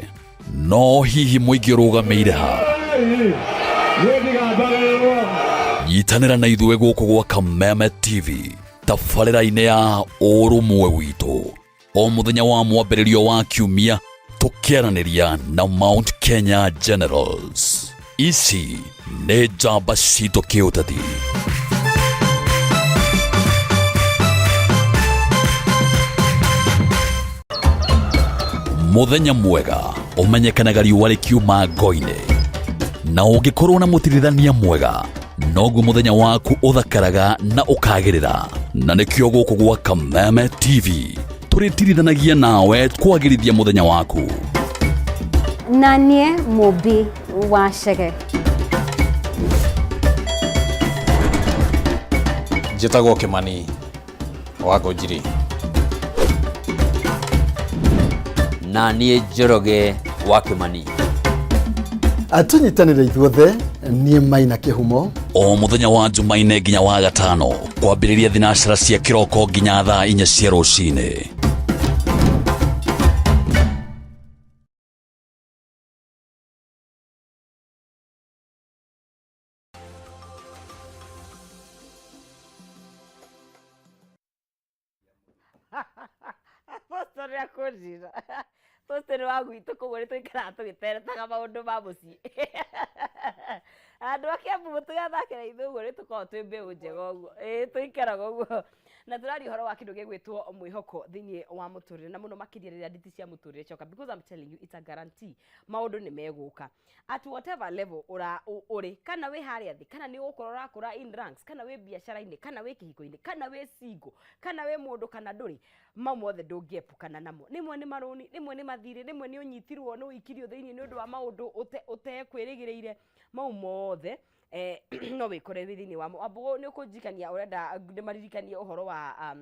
No hihi mũingĩ ũrũgamĩire ha? Nyitanĩra na ithuĩ gũkũ gwa Kameme TV tabarĩra-inĩ ya ũrũmwe witũ o mũthenya wa mwambĩrĩrio wa kiumia, tũkĩaranĩria na Mount Kenya Generals. Ici nĩ njamba citũ kĩũteti. Mũthenya mwega ũmenyekanaga riũa rĩkiuma ngo-inĩ, na ũngĩkorwo na mũtirithania mwega noguo mũthenya waku ũthakaraga na ũkagĩrĩra. Na nĩkĩo gũkũ gwa Kameme TV tũrĩtirithanagia nawe kwagĩrithia mũthenya waku. Na niĩ Mũmbi wa Chege. Njĩtagwo Kĩmani wa Ngũnjiri. Na niĩ Njoroge wa Kĩmani. Tũnyitanĩre ithuothe, niĩ Maina Kĩhumo. O mũthenya wa Jumaine nginya wa gatano kwambĩrĩria thinacara cia kĩroko nginya thaa 4 cia rũcinĩ. Apostle nĩ akũnjĩra. Apostle nĩ wa gwitũ koguo nĩ tũikaraga tũgĩteretaga maũndũ ma mũciĩ. Andũ a Kiambu mũtigathakĩra ithuĩ ũguo, nĩ tũkoragwo twĩ mbeũ njega ũguo. Ĩĩ, tũikaraga ũguo. Na tũraria ũhoro wa kĩndũ gĩgwĩtwo mwĩhoko thĩinĩ wa mũtũrĩre, na mũno makĩria rĩrĩa nditi cia mũtũrĩre cioka, because I'm telling you, it's a guarantee maũndũ nĩ megũka at whatever level ũra ũrĩ, kana wĩ harĩa thĩ, kana nĩ ũgũkorwo ũrakũra in ranks, kana wĩ biacara-inĩ, kana wĩ kĩhiko-inĩ, kana wĩ single, kana wĩ mũndũ, kana ndũrĩ, mau mothe ndũngĩepukana namo. Rĩmwe nĩ marũni, rĩmwe nĩ mathirĩ, rĩmwe nĩ ũnyitirwo, nĩ ũikirio thĩinĩ nĩ ũndũ wa maũndũ ũtekwĩrĩgĩrĩire. Mau mothe no wĩkore wĩ thĩinĩ wamo. Ambo nĩ ũkũnjikania, ũrenda ndĩmaririkanie ũhoro wa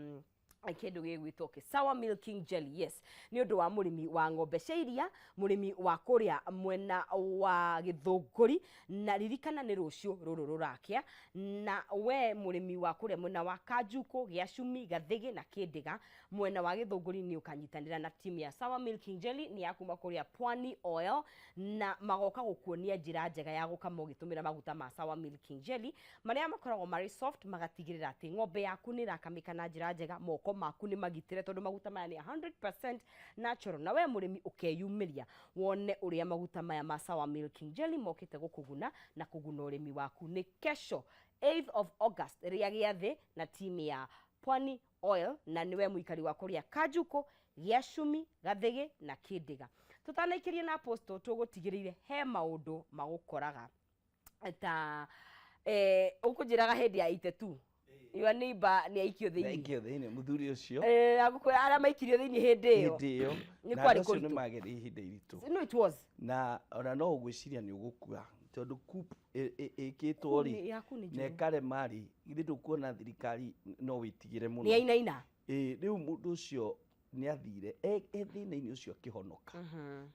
kĩndũ gĩgwĩtwo Sour Milking Jelly. Yes, nĩ ũndũ wa mũrĩmi wa ng'ombe cia iria, mũrĩmi wa kũrĩa mwena wa Gĩthũngũri, na ririkana nĩ rũciũ rũrũ rũrakĩa. Na we mũrĩmi wa kũrĩa mwena wa Kanjukũ, Gĩacumi, Gathĩgĩ na Kĩndĩga, mwena wa Gĩthũngũri, nĩ ũkanyitanĩra na timu ya Sour Milking Jelly, nĩ ya kuma kũrĩa Pwani Oil, na magoka gũkuonia njĩra njega ya gũkama ũgĩtũmĩra maguta ma Sour Milking Jelly marĩa makoragwo marĩ soft, magatigĩrĩra atĩ ng'ombe yaku nĩ ĩrakamĩka na njĩra njega, moko maku nĩ magitĩre, tondũ maguta maya nĩ 100% natural. Na we mũrĩmi ũkeyumĩria wone ũrĩa maguta maya ma Sour Milking Jelly mokĩte gũkũguna na kũguna ũrĩmi waku. Nĩ kesho 8th of August rĩa gĩathĩ na timu ya Pwani Oil, na nĩwe mũikari wa kũrĩa Kanjukũ, Gĩacumi, Gathĩgĩ na Kĩndĩga. Tũtanaikĩrie na Apostle, tũgũtigĩrĩire he maũndũ magũkoraga ta ũkũnjĩraga hĩndĩ ya 82 your neighbor nĩ aikio thĩinĩ. Aikio thĩinĩ, mũthuri ũcio. Agũkwĩra arĩa maikirio thĩinĩ hĩndĩ ĩyo. Hĩndĩ ĩyo. Nĩ Na kwarĩ andũ acio nĩ kũritũ. magereire ihinda iritũ. No, it was. Na ona no ũgwĩciria nĩ ũgũkua, tondũ coup ĩkĩtwo Coup rĩ, yaku nĩ na njũru. ĩkarema rĩ, githĩ ndũkuona thirikari no wĩtigĩre mũno. Nĩ yainaina. Ĩĩ, rĩu mũndũ ũcio nĩ athire e thĩna-inĩ ũcio akĩhonoka,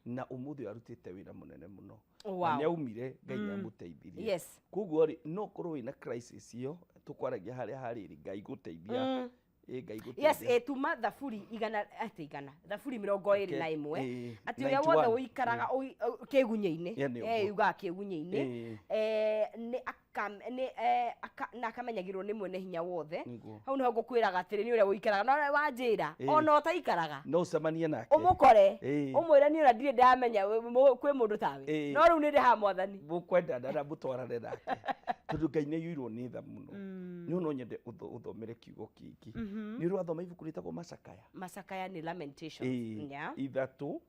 na ũmũthĩ ũyũ arutĩte wĩra mũnene mũno. Na nĩ aumire, Ngai nĩ amũteithirie. Koguo rĩ, no ũkorwo wĩna crisis ĩyo tũkwaragia harĩa harĩrĩ, Ngai gũteithia. Ĩ, Ngai gũteithia. Yes, tuma Thaburi igana, atĩ igana, Thaburi 21, atĩ ũrĩa 91. Wothe ũikaraga kĩgunyĩ-inĩ, Yeah, nĩ ũguo. yugaga kĩgunyĩ-inĩ, nĩ nĩ na akamenyagĩrwo nĩ Mwene Hinya Wothe. Hau nĩho ngũkwĩraga atĩrĩ, nĩ ũrĩa ũikaraga na ũrĩa wanjĩra, ona ũtaikaraga, No ũcemanie nake, ũmũkore, ũmwĩre niĩ ona ndirĩ ndamenya kwĩ mũndũ tawe, no rĩu nĩ ndĩ haha, Mwathani. Mũkwendana na mũtwarane nake, tondũ Ngai nĩ aiyũirwo nĩ tha mũno. Nĩ no nyende ũthomere kiugo kĩngĩ. Nĩ ũrathoma ibuku rĩtagwo Macakaya. Macakaya nĩ Lamentations. 3,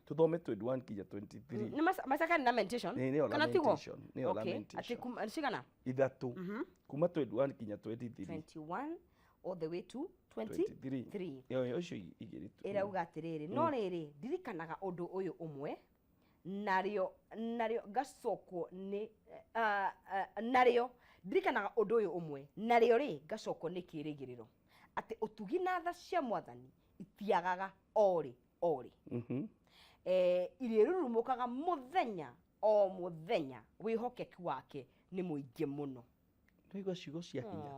tũthome 21 nginya 23. Nĩ Macakaya nĩ Lamentation? Ĩĩ, nĩyo. Kana tiguo? Lamentation, nĩyo. Okay. Lamentation. Atĩ kuma cigana? 3, kuma 21 nginya 23. 21 all the way to 23. 23. Ĩyo ũcio igĩrĩ tu. Ĩrauga atĩrĩrĩ, no rĩrĩ, ndirikanaga ũndũ ũyũ ũmwe, narĩo ngacokwo nĩ narĩo ndirikanaga ũndũ ũyũ ũmwe, narĩo rĩ, ngacokwo nĩ kĩĩrĩgĩrĩro atĩ ũtugi na tha cia Mwathani itiagaga orĩ orĩ. Irĩrurumũkaga mũthenya o mũthenya, wĩhokeku wake nĩ mũingĩ mũno. Nĩwaigua ciugo cia hinya,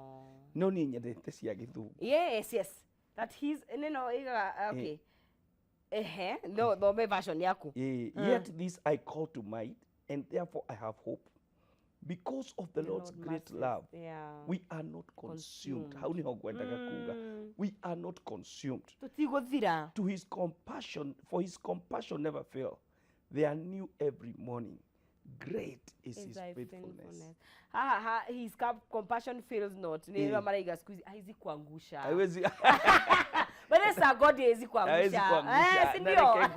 no niĩ nyendete cia Gĩthũngũ. Yes, that his nĩno igaga, okay, ehe, no thome version yaku. Yet this I call to mind, and therefore I have hope. Because of the Lord's Lord great mercies, love, we are not consumed. Hau niho ngwendaga kuga. We are not consumed. Tũtigũthira. To his compassion, for his compassion never fail. They are new every morning. Great is his thy faithfulness. Ha, ha, his compassion fails not. Ni mm. Maraiga siku hizi haizi kuangusha. Haiwezi. But sa God haizi Hawezi kuangusha. kuangusha. Si Na ndio? reke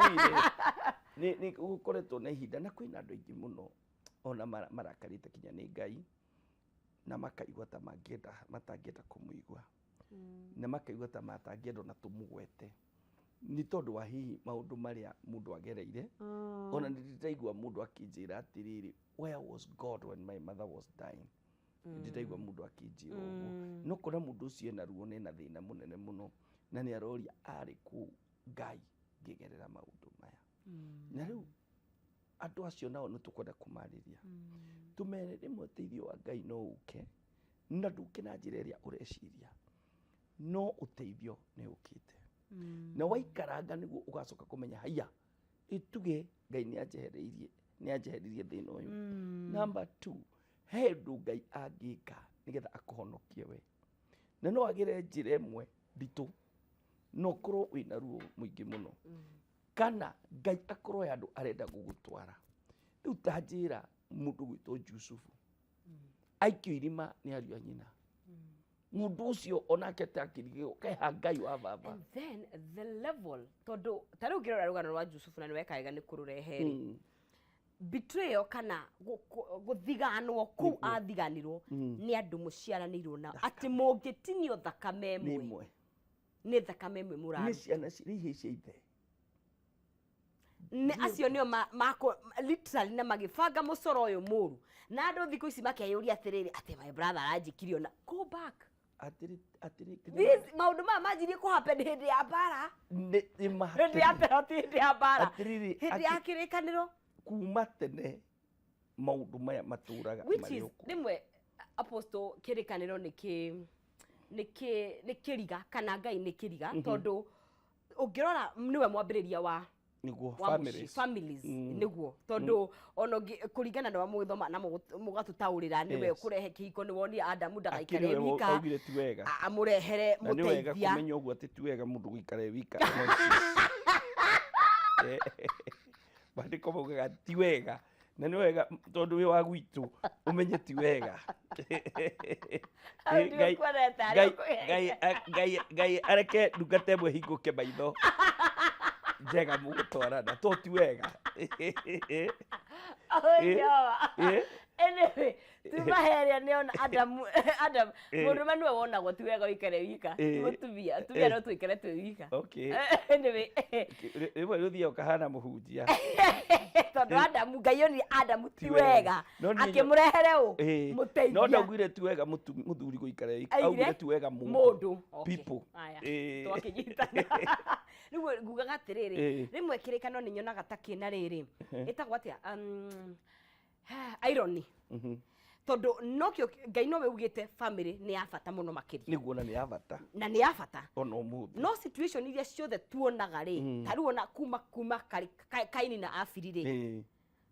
ngwĩre, nĩ gũkoretwo na ihinda na kwĩna andũ aingĩ mũno ona marakarĩte kinya nĩ Ngai, na makaigua ta mangĩenda matangĩenda kũmũigua, na makaigua ta matangĩenda ona tũmũgwete nĩ tondũ wa hihi maũndũ marĩa mũndũ agereire. Ona nĩ ndĩraigua mũndũ akĩnjĩra atĩrĩrĩ, "Where was God when my mother was dying?" Nĩ ndĩraigua mũndũ akĩnjĩra ũguo. No kora mũndũ ũcio ena ruo na ena thĩna mũnene mũno, na nĩ aroria arĩ kũ Ngai ngĩgerera maũndũ maya. Na rĩu andũ acio nao nĩ tũkwenda kũmarĩria, tũmere rĩmwe ũteithio wa Ngai no ũke, na ndũke na njĩra ĩrĩa ũreciria, no ũteithio nĩ ũkĩte, na waikaranga nĩguo ũgacoka kũmenya, haiya, ĩtuge Ngai nĩ anjehereirie, nĩ anjeheririe thĩna ũyũ. Number two, he ũndũ Ngai angĩka nĩgetha akũhonokie we, na no agĩre njĩra ĩmwe nditũ, no ũkorwo wĩna ruo mũingĩ mũno, kana Ngai akorwo he handũ arenda gũgũtwara. Rĩu ta njĩra Mũndũ gwĩtwo Jusufu aikio irima nĩ ariũ a nyina. Mũndũ ũcio onake takĩrigĩrwo keha Ngai wa baba. And then the level, tondũ ta rĩu ngĩrora rũgano rwa Jusufu na nĩ weka wega nĩ kũrũrehe rĩ, betrayal kana gũthiganwo kũu athiganirwo nĩ andũ mũciaranĩirwo nao, atĩ mũngĩtinio thakame ĩmwe nĩ thakame ĩmwe mũraruta, nĩ ciana cirĩ ihĩĩ cia ithe, nĩ acio nĩo literally na magĩbanga mũcoro ũyũ mũru, na andũ thikũ ici makeyũria atĩrĩrĩ, atĩ my brother aranjikirio na go back. Atĩrĩ maũndũ maya manjirie kũ happen hĩndĩ ya mbara, hĩndĩ ya tero, ti hĩndĩ ya mbara, hĩndĩ ya kĩrĩkanĩro. Kuma tene maũndũ maya matũraga marĩ okuo. Rĩmwe apostle, kĩrĩkanĩro nĩ kĩriga kana Ngai nĩ kĩriga, tondũ ũngĩrora nĩwe mwambĩrĩria wa nĩguo families nĩguo, tondũ ona kũringana na mũgĩthoma na mũgatũtaũrĩra nĩwe kũrehe kĩhiko, nĩ wonire Adamu ndagaikare wika, augire ti wega amũrehere mũteithia, nĩ wega kũmenya ũguo atĩ ti wega mũndũ gũikara wika. Maandĩko maugaga ti wega, na nĩ wega tondũ wĩ wa gwitũ ũmenye ti wega. Ngai areke ndungata ĩmwe hingũke maitho njega mũgũtwarana, to ti wega. Anyway, tuma heria nĩ ona Adam mũndũrũme nĩwe wonagwo ti wega ũikare wika, mũtumia atumia no tũikare twĩ wika. Anyway, rĩmwe rũthiaga ũkahana mũhunjia, tondũ Adamu Ngai onire Adamu ti wega akĩmũrehere ũ mũteithia. No ndaugire ti wega mũthuri gũikara wika, augire ti wega mũndũ, people. Twakĩnyitana. Rĩu ngugaga atĩrĩrĩ, rĩmwe kĩrĩkanĩro nĩ nyonaga ta kĩna rĩrĩ ĩtagwo atĩa, irony, tondũ nokĩo Ngai nowe ugĩte family nĩ ya bata mũno makĩria, nĩguo, na nĩ ya bata, na nĩ ya bata ona ũmũthĩ. No situation iria ciothe tuonaga rĩ, ta rĩu ona kuma Kaini na Abiri rĩ,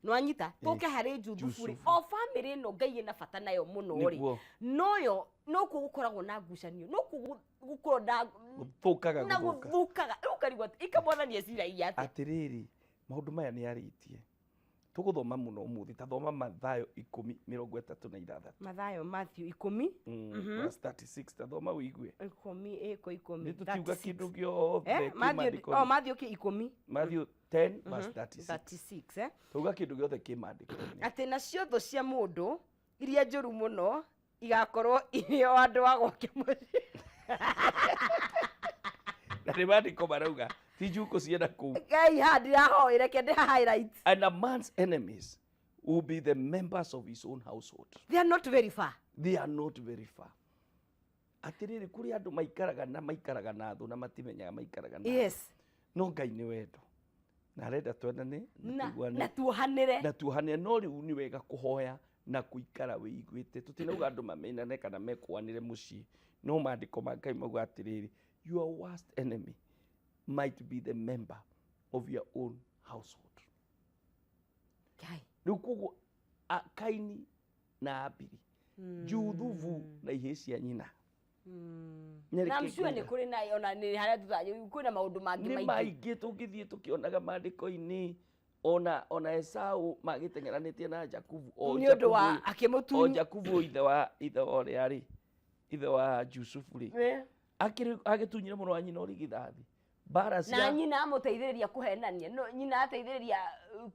nĩwanyita tũke harĩ Juthubu rĩ, o family ĩno Ngai ĩna bata nayo mũno rĩ, noyo nokuo gũkoragwo na ngucanio, nokuo gũkorwo na gũthũkaga, na gũthũkaga. Rĩu ũkarigwo ikamwathani eciragia atĩa. Atĩrĩrĩ, maũndũ maya nĩ arĩtie tũgũthoma mũno ũmũthĩ, ta thoma Mathayo 10:36. Mathayo Matthew 10 verse 36, ta thoma ũigue. 10 ĩko 10. Nĩ tũtiuga kĩndũ gĩothe kĩ maandĩko-inĩ. Oh, Matthew kĩ 10. Matthew 10 verse 36. 36 Tauga kĩndũ gĩothe kĩ maandĩko-inĩ. Atĩ nacio thũ cia mũndũ iria njũru mũno igakorwo irĩ o andũ a gwake mũciĩ. Na nĩ maandĩko marauga ti njukũ ciena kũu. Ngai haha ndirahoire, reke ndĩ highlight. And a man's enemies will be the members of his own household. They are not very far. They are not very far. Atĩrĩrĩ, kũrĩ andũ maikaraga na maikaraga na thũ na matimenyaga maikaraga na. Yes. No Ngai nĩ wendo. Na arenda twendane na tuohanĩre. Na tuohanĩre, no rĩu nĩ wega kũhoya na kũikara wĩiguĩte. Tũtinauga andũ mamenane kana mekũanĩre mũciĩ. No maandĩko ma Ngai mauga atĩrĩrĩ, your worst enemy might be the member of your own household. Rĩu koguo Kaini na Abiri, Juthubu na ihĩĩ cia nyina. Na I'm sure nĩ kũrĩ na ona nĩ harĩa thutha kwĩna maũndũ mangĩ maingĩ. Nĩ maingĩ tũngĩthiĩ tũkĩonaga maandĩko-inĩ, ona Esau magĩteng'eranĩtie na Jakubu, nĩ ũndũ wa akĩmũtunya. O Jakubu ithe wa ũrĩa rĩ, ithe wa Jusufu rĩ, agĩtunyire mũrũ wa nyina ũrigithathi. Mbara cia na nyina amũteithĩrĩria kũhenania, no nyina ateithĩrĩria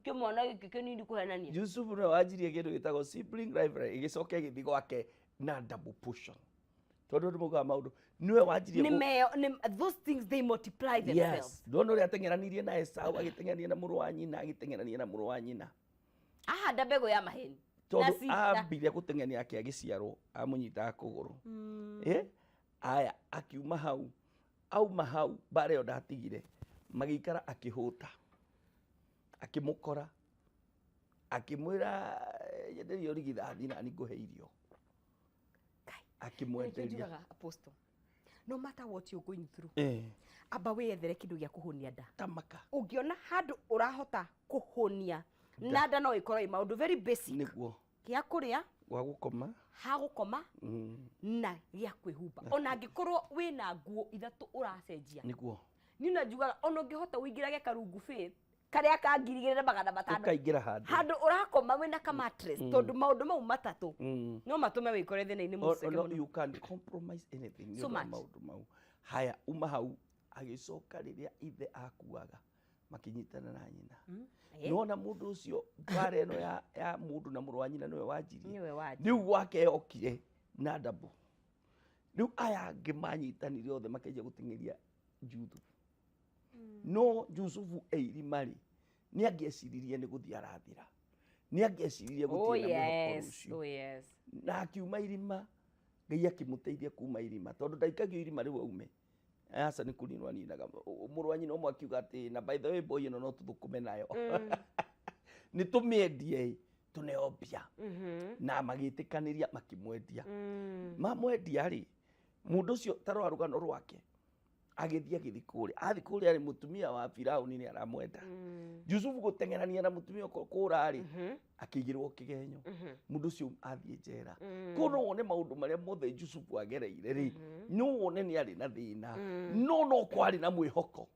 kĩmwana gĩkĩ kĩnini kũhenania. Jusufu nĩwe wanjirie kĩndũ gĩtagwo sibling rivalry, ĩgĩcoka ĩgĩthiĩ gwake na double portion. Tondũ andũ maugaga maũndũ nĩwe wanjirie those things they multiply themselves. Yes, ndona ũrĩa ateng'eranirie na Esau, agĩteng'erania na mũrũ wa nyina, agĩteng'erania na mũrũ wa nyina. Ahanda mbegũ ya maheni. Tondũ ambire gũteng'erania ake agĩciarwo, amũnyitaga kũgũrũ. Aya, akiuma hau, auma hau mbara ĩyo ndatigire, magĩikara akĩhũta, akĩmũkora, akĩmwĩra nyenderia ũrigithathi na nĩ ngũhe irio. Akĩmwenderia. Apostle, no matter what you're going through, amba wĩyethere kĩndũ gĩa kũhũnia nda. Tamaka. Ũngĩona handũ ũrahota kũhũnia na nda no ĩkorwo ĩ maũndũ very basic. Nĩguo. Gĩa kũrĩa, gwa gũkoma, ha gũkoma na gĩa kwĩhumba. Ona angĩkorwo wĩna nguo ithatũ ũracenjia. Nĩguo. Niĩ na njugaga ona ũngĩhota ũingĩrage karungu faith Karĩa ka 2500. Ũkaingĩra handũ. Handũ ũrakoma wĩna ka mattress, tondũ maũndũ mau matatũ no matũme wĩkore thĩna-inĩ mũceke No, mũno. you can compromise anything nĩ So ũndũ wa much. maũndũ mau. Haya, uma hau agĩcoka rĩrĩa ithe akuaga makĩnyitana na nyina. Nona mũndũ ũcio mbara ĩno ya mũndũ na mũrũ wa nyina nĩwe wanjirie. Nĩwe wanjirie. Rĩu gwake yokire na double. Rĩu aya angĩ manyitanire othe makĩanjia gũteng'eria Juthubu. No Jusufu e irima rĩ, nĩ angĩeciririe nĩ gũthiĩ arathira, nĩ angĩeciririe Oh gũtirĩ na mwĩhoko yes, rũciũ. oh yes. Na akiuma irima, Ngai akĩmũteithia kuma irima, tondũ ndaikagio irima rĩu aume. Aca nĩ kũninwo aninaga. Mũrũ wa nyina ũmwe akiuga atĩ, na by the way boy ĩno no tũthũkũme nayo, nĩ tũmĩendie ĩ, tũneo mbia. Na magĩtĩkanĩria makĩmwendia. Mamwendia rĩ, mũndũ ũcio ta rora rũgano rwake, agĩthiĩ agĩthiĩ kũrĩa, athiĩ kũrĩa rĩ, mũtumia wa Firaũni nĩ aramwenda. Jusufu gũteng'erania na mũtumia kũra rĩ, akĩigĩrwo kĩgenyo. Mũndũ ũcio athiĩ njera. Koguo no wone maũndũ marĩa mothe Jusufu agereire rĩ, no wone nĩ arĩ na thĩna, no no kwarĩ na mwĩhoko.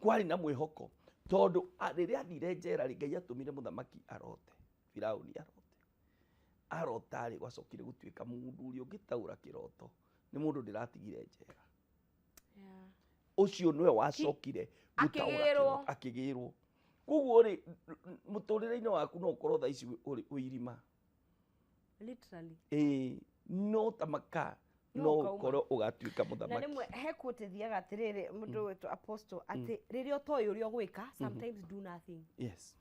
Kwarĩ na mwĩhoko tondũ rĩrĩa athire njera rĩ, Ngai atũmire mũthamaki arote, Firaũni arote. Arota rĩ, gwacokire gũtuĩka mũndũ ũrĩa ũngĩtaũra kĩroto nĩ mũndũ ndĩratigire njera. Ũcio nĩwe wacokire gũtaũra Akĩgĩrwo. kĩroto, akĩgĩrwo. Koguo rĩ, mũtũrĩre-inĩ waku no ũkorwo thaa ici wĩ irima. Literally. Ĩĩ, no ta maka No no ũkauma. ũkorwo ũgatuĩka Na mũthamaki. rĩmwe he quote ĩthiaga atĩrĩrĩ, mũndũ wĩtwo apostle, atĩ rĩrĩa ũtoĩ ũrĩa ũgwĩka, sometimes do nothing. Yes.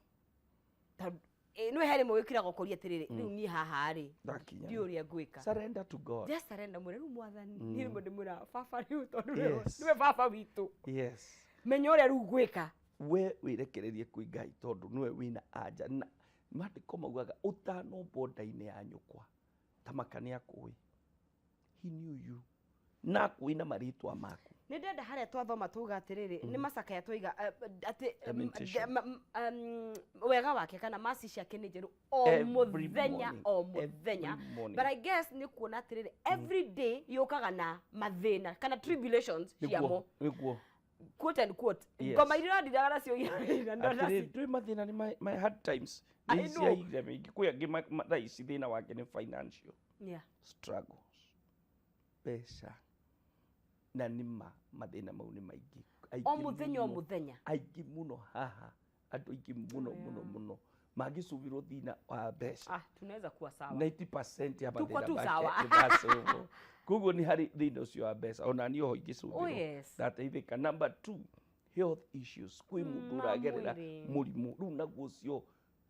Tondũ nĩ he rĩmwe wĩkĩraga ũkoria atĩrĩrĩ, rĩu niĩ haha rĩ, Ndakinya. ndiũĩ ũrĩa ngwĩka. Surrender to God. Just surrender, mwĩre rĩu mwathani, niĩ rĩmwe ndĩmwĩraga baba rĩu, tondũ nĩwe baba witũ, menya ũrĩa rĩu ngwĩka. We wĩrekererie kwĩ Ngai tondũ nĩwe wĩna anja, na maandĩko maugaga ũtanombwo nda-inĩ ya nyũkwa ta maka nĩ akũĩ. He knew you. Na akũĩ na marĩtwa maku. Nĩ ndenda harĩa twathoma tuga atĩrĩrĩ, nĩ macakaya twaiga atĩ Lamentation. wega wake kana masi ciake nĩ njerũ o Every mũthenya, morning, o mũthenya. every morning. But I guess nĩ kuona atĩrĩrĩ, every day yũkaga na mathĩna kana tribulations ciamo. Nĩguo. Quote and quote. Yes. Ngoma iria ũrandiraga nacio ira, ndona Atĩrĩ, twĩ mathĩna nĩ my hard times. I Nĩ know. ciaire mĩingĩ. Kwĩ angĩ thaa ici thĩna wake nĩ financial struggles. Mbeca. Na nĩ ma mathĩna mau nĩ maingĩ. Aingĩ O mũthenya, o mũno. mũthenya. Aingĩ mũno haha. Andũ aingĩ mũno, mũno, mũno. Mangĩcubĩrwo thĩna wa mbeca. Ah, tunaweza kuwa sawa. 90% ya Tuko mathĩna tu make sawa. nĩ macũbwo. Koguo nĩ harĩ thĩna ũcio wa mbeca. Ona niĩ oho ingĩcubĩrwo. Oh, yes. Ndateithĩka. Number 2, health issues. Kwĩ mũndũ Ma ũragerera mwĩrĩ. mũrimũ. Rĩu naguo ũcio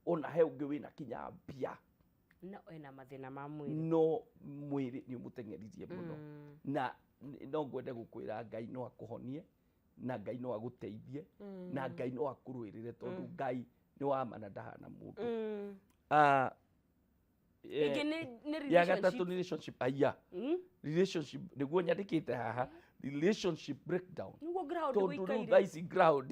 ona he ũngĩ wĩna kinya mbia. No ena mathĩna ma mwĩrĩ. No mwĩrĩ nĩ ũmũteng'eririe mũno. Na no ngwende gũkwĩra Ngai no akũhonie, na Ngai no agũteithie, na Ngai no akũrũĩrĩre tondũ Ngai nĩ wa ma na ndahana mũndũ. Ĩngĩ nĩ Ya gatatũ relationship. nĩ relationship. Aya. Relationship nĩguo nyandĩkĩte haha, relationship breakdown. Nĩguo ground Tondũ rĩu ũikaire. thaa ici ground.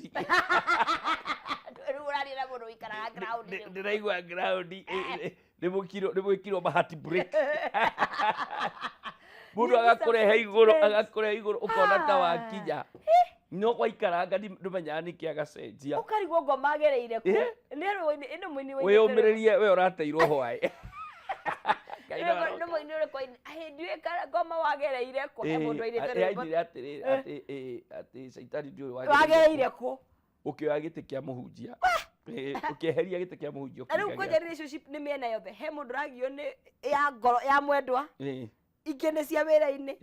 Rĩu ũraria na mũndũ ũikaraga ground rĩu. Ndĩraigua ground, nĩ mũkirwo ma heart break. Mũndũ agakũrehe igũrũ, agakũrehe igũrũ, ũkona ta wakinya. No waikaranga ndũmenyaga nĩkĩ agacenjia. Ũkarigwo ngoma agereire kũ. Nĩ rũĩ-inĩ, ĩno mũini wa Wĩyũmĩrĩrie we ũrateirwo hwaĩ. Ngai no aroka. Nĩ mũini ũrĩkũ waini- Hĩndĩ ĩyo ngoma wagereire kũ? He mũndũ ainĩte rwĩmbo. Ainire atĩrĩrĩ, atĩ caitani ndiũĩ Wagereire kũ? Ũkĩoya gĩtĩ kĩa mũhunjia. Ũkĩeheria gĩtĩ kĩa mũhunjia Na rĩu ũkĩiga kwanja gĩaku. relationship nĩ mĩena yothe. He mũndũ ũragio nĩ ya ngoro ya mwendwa. Ingĩ nĩ cia wĩra-inĩ.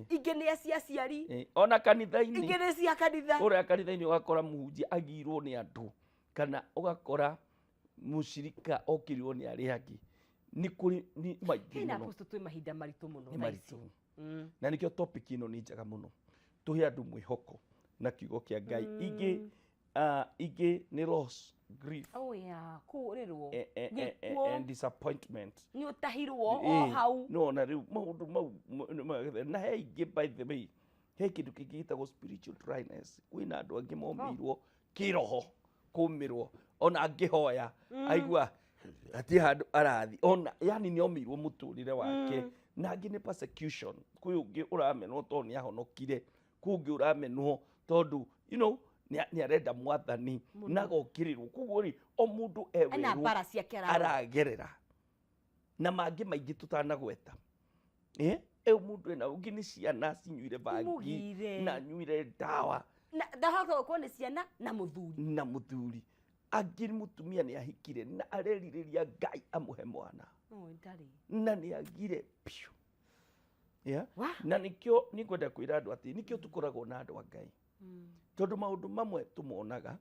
Ingĩ nĩ cia aciari. Ona kanitha-inĩ. Ingĩ nĩ cia kanitha. Ũrĩa kanitha-inĩ ũgakora mũhunjia agirwo nĩ andũ, kana ũgakora mũcirika okĩrĩrwo nĩ arĩa angĩ. Nĩ kũrĩ nĩ maingĩ Hena mũno. apostle twĩ mahinda maritũ mũno Nĩ thaa ici. maritũ. Na nĩkĩo topic ĩno nĩ njega mũno. Tũhe andũ mwĩhoko na kiugo kĩa Ngai. Ingĩ ingĩ nĩ loss, grief. Oh yeah, kũũrĩrwo. And disappointment. Nĩ ũtahirwo o hau. No na rĩu maũndũ mau na he ingĩ, by the way, he kĩndũ kĩngĩ gĩtagwo spiritual dryness. Kwĩna andũ angĩ momĩirwo kĩroho, kũmĩrwo ona angĩhoya aigua hatirĩ handũ arathi, ona yani nĩ omĩirwo mũtũrĩre wake. Na angĩ nĩ persecution. Kwĩ ũngĩ ũramenwo tondũ nĩ ahonokire, kwĩ ũngĩ ũramenwo tondũ you know Nĩ arenda mwathani na agokĩrĩrwo. Koguo rĩ, o mũndũ e Ena werũ mbara ciake ararũa. Aragerera na mangĩ maingĩ tũtanagweta. Ĩyo mũndũ ena ũngĩ nĩ ciana cinyuire bangi Imũgire. na nyuire ndawa. Na ndahota gũkorwo nĩ ciana na mũthuri. Na mũthuri. Angĩ mũtumia nĩ ahikire na arerirĩria Ngai amũhe mwana. No, ndarĩ. Na nĩ agire biũ. Yeah? Na nĩkĩo nĩngwenda kwĩra andũ atĩ nĩkĩo tũkoragwo na andũ a Ngai. Tondũ maũndũ mamwe tũmonaga,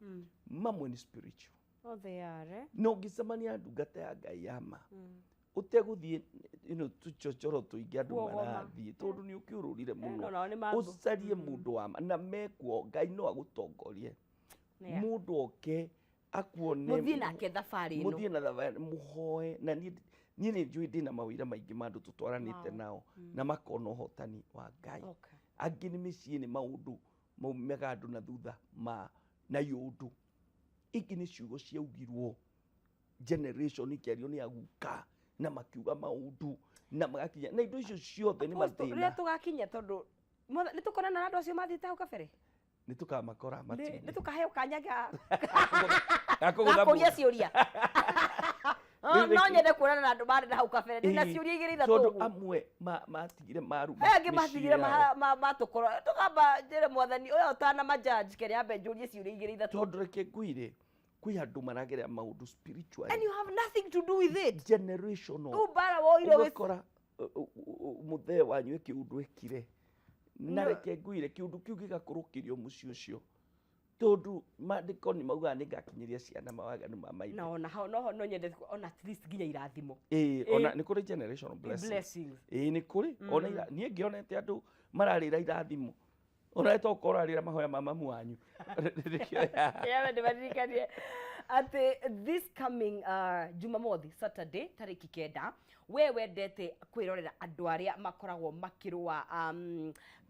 mamwe nĩ spiritual. Oh, they are, eh? Na ũngĩcemania na ndungata ya Ngai ya ma, ũtegũthiĩ tũchochoro tũingĩ andũ Kuogoma. marathiĩ tondũ nĩ ũkĩũrũrire mũno. No, nao nĩ mangũ. Ũcarie mũndũ wa ma na mekuo Ngai no agũtongorie. Mũndũ oke akuone Mũthiĩ nake thabarĩ ĩno. Mũthiĩ na thabarĩ mũhoe na niĩ nĩ njũĩ ndĩna mawĩra maingĩ ma andũ tũtwaranĩte nao na makona ũhotani wa Ngai. Angĩ nĩ mĩciĩ nĩ maũndũ maumaga andũ na thutha ma na yũndũ. Ingĩ nĩ ciugo ciaugirwo generation ikĩario nĩ aguka na makiuga maũndũ na magakinya na indo icio ciothe nĩ Apostle, rĩrĩa mathĩna. tũgakinya tondũ nĩ tũkonana na andũ acio mathiĩte hau kabere. Nĩ tũkamakora Nĩ matu-inĩ. tũkaheo kanya ga Ga kũgũtha gakũria mũndũ. ciũria. Rĩu No rĩngĩ- nyende kuonana na andũ marĩ na hau kabere ndĩna Ĩĩ, ciũria igĩrĩ ithatũ tondũ ũguo. amwe matigire maruma Aya angĩ matigire mĩciĩ yao. matũkorwo tũkamba njĩre mwathani ũyũ ũtana majudge kere ambe njũrie ciũria igĩrĩ ithatũ. Tondũ reke ngwĩre kwĩ andũ maragerera maũndũ spiritually. And you have nothing to do with it. Generational. Rĩu mbara woirwo Ũgakora mũthee wanyu e kĩũndũ ekire na reke ngwĩre kĩũndũ kĩu gĩgakorwo kĩrĩ o mũciĩ ũcio tondũ maandĩko nĩ maugaga nĩngakinyĩria ciana mawaganu ma maithe. Na ona hau no nyende ona at least nginya irathimo. Ĩĩ, ona nĩ kũrĩ generational blessings. Blessings. Ĩĩ, nĩ kũrĩ ona niĩ ngĩonete andũ mararĩra irathimo ona to ũkorwo ũrarĩra mahoya ma mamu wanyu. Yawe ndĩmaririkanie atĩ this coming Jumamothi, Saturday, tarĩki 9, we wendete kwĩrorera andũ arĩa makoragwo makĩrũa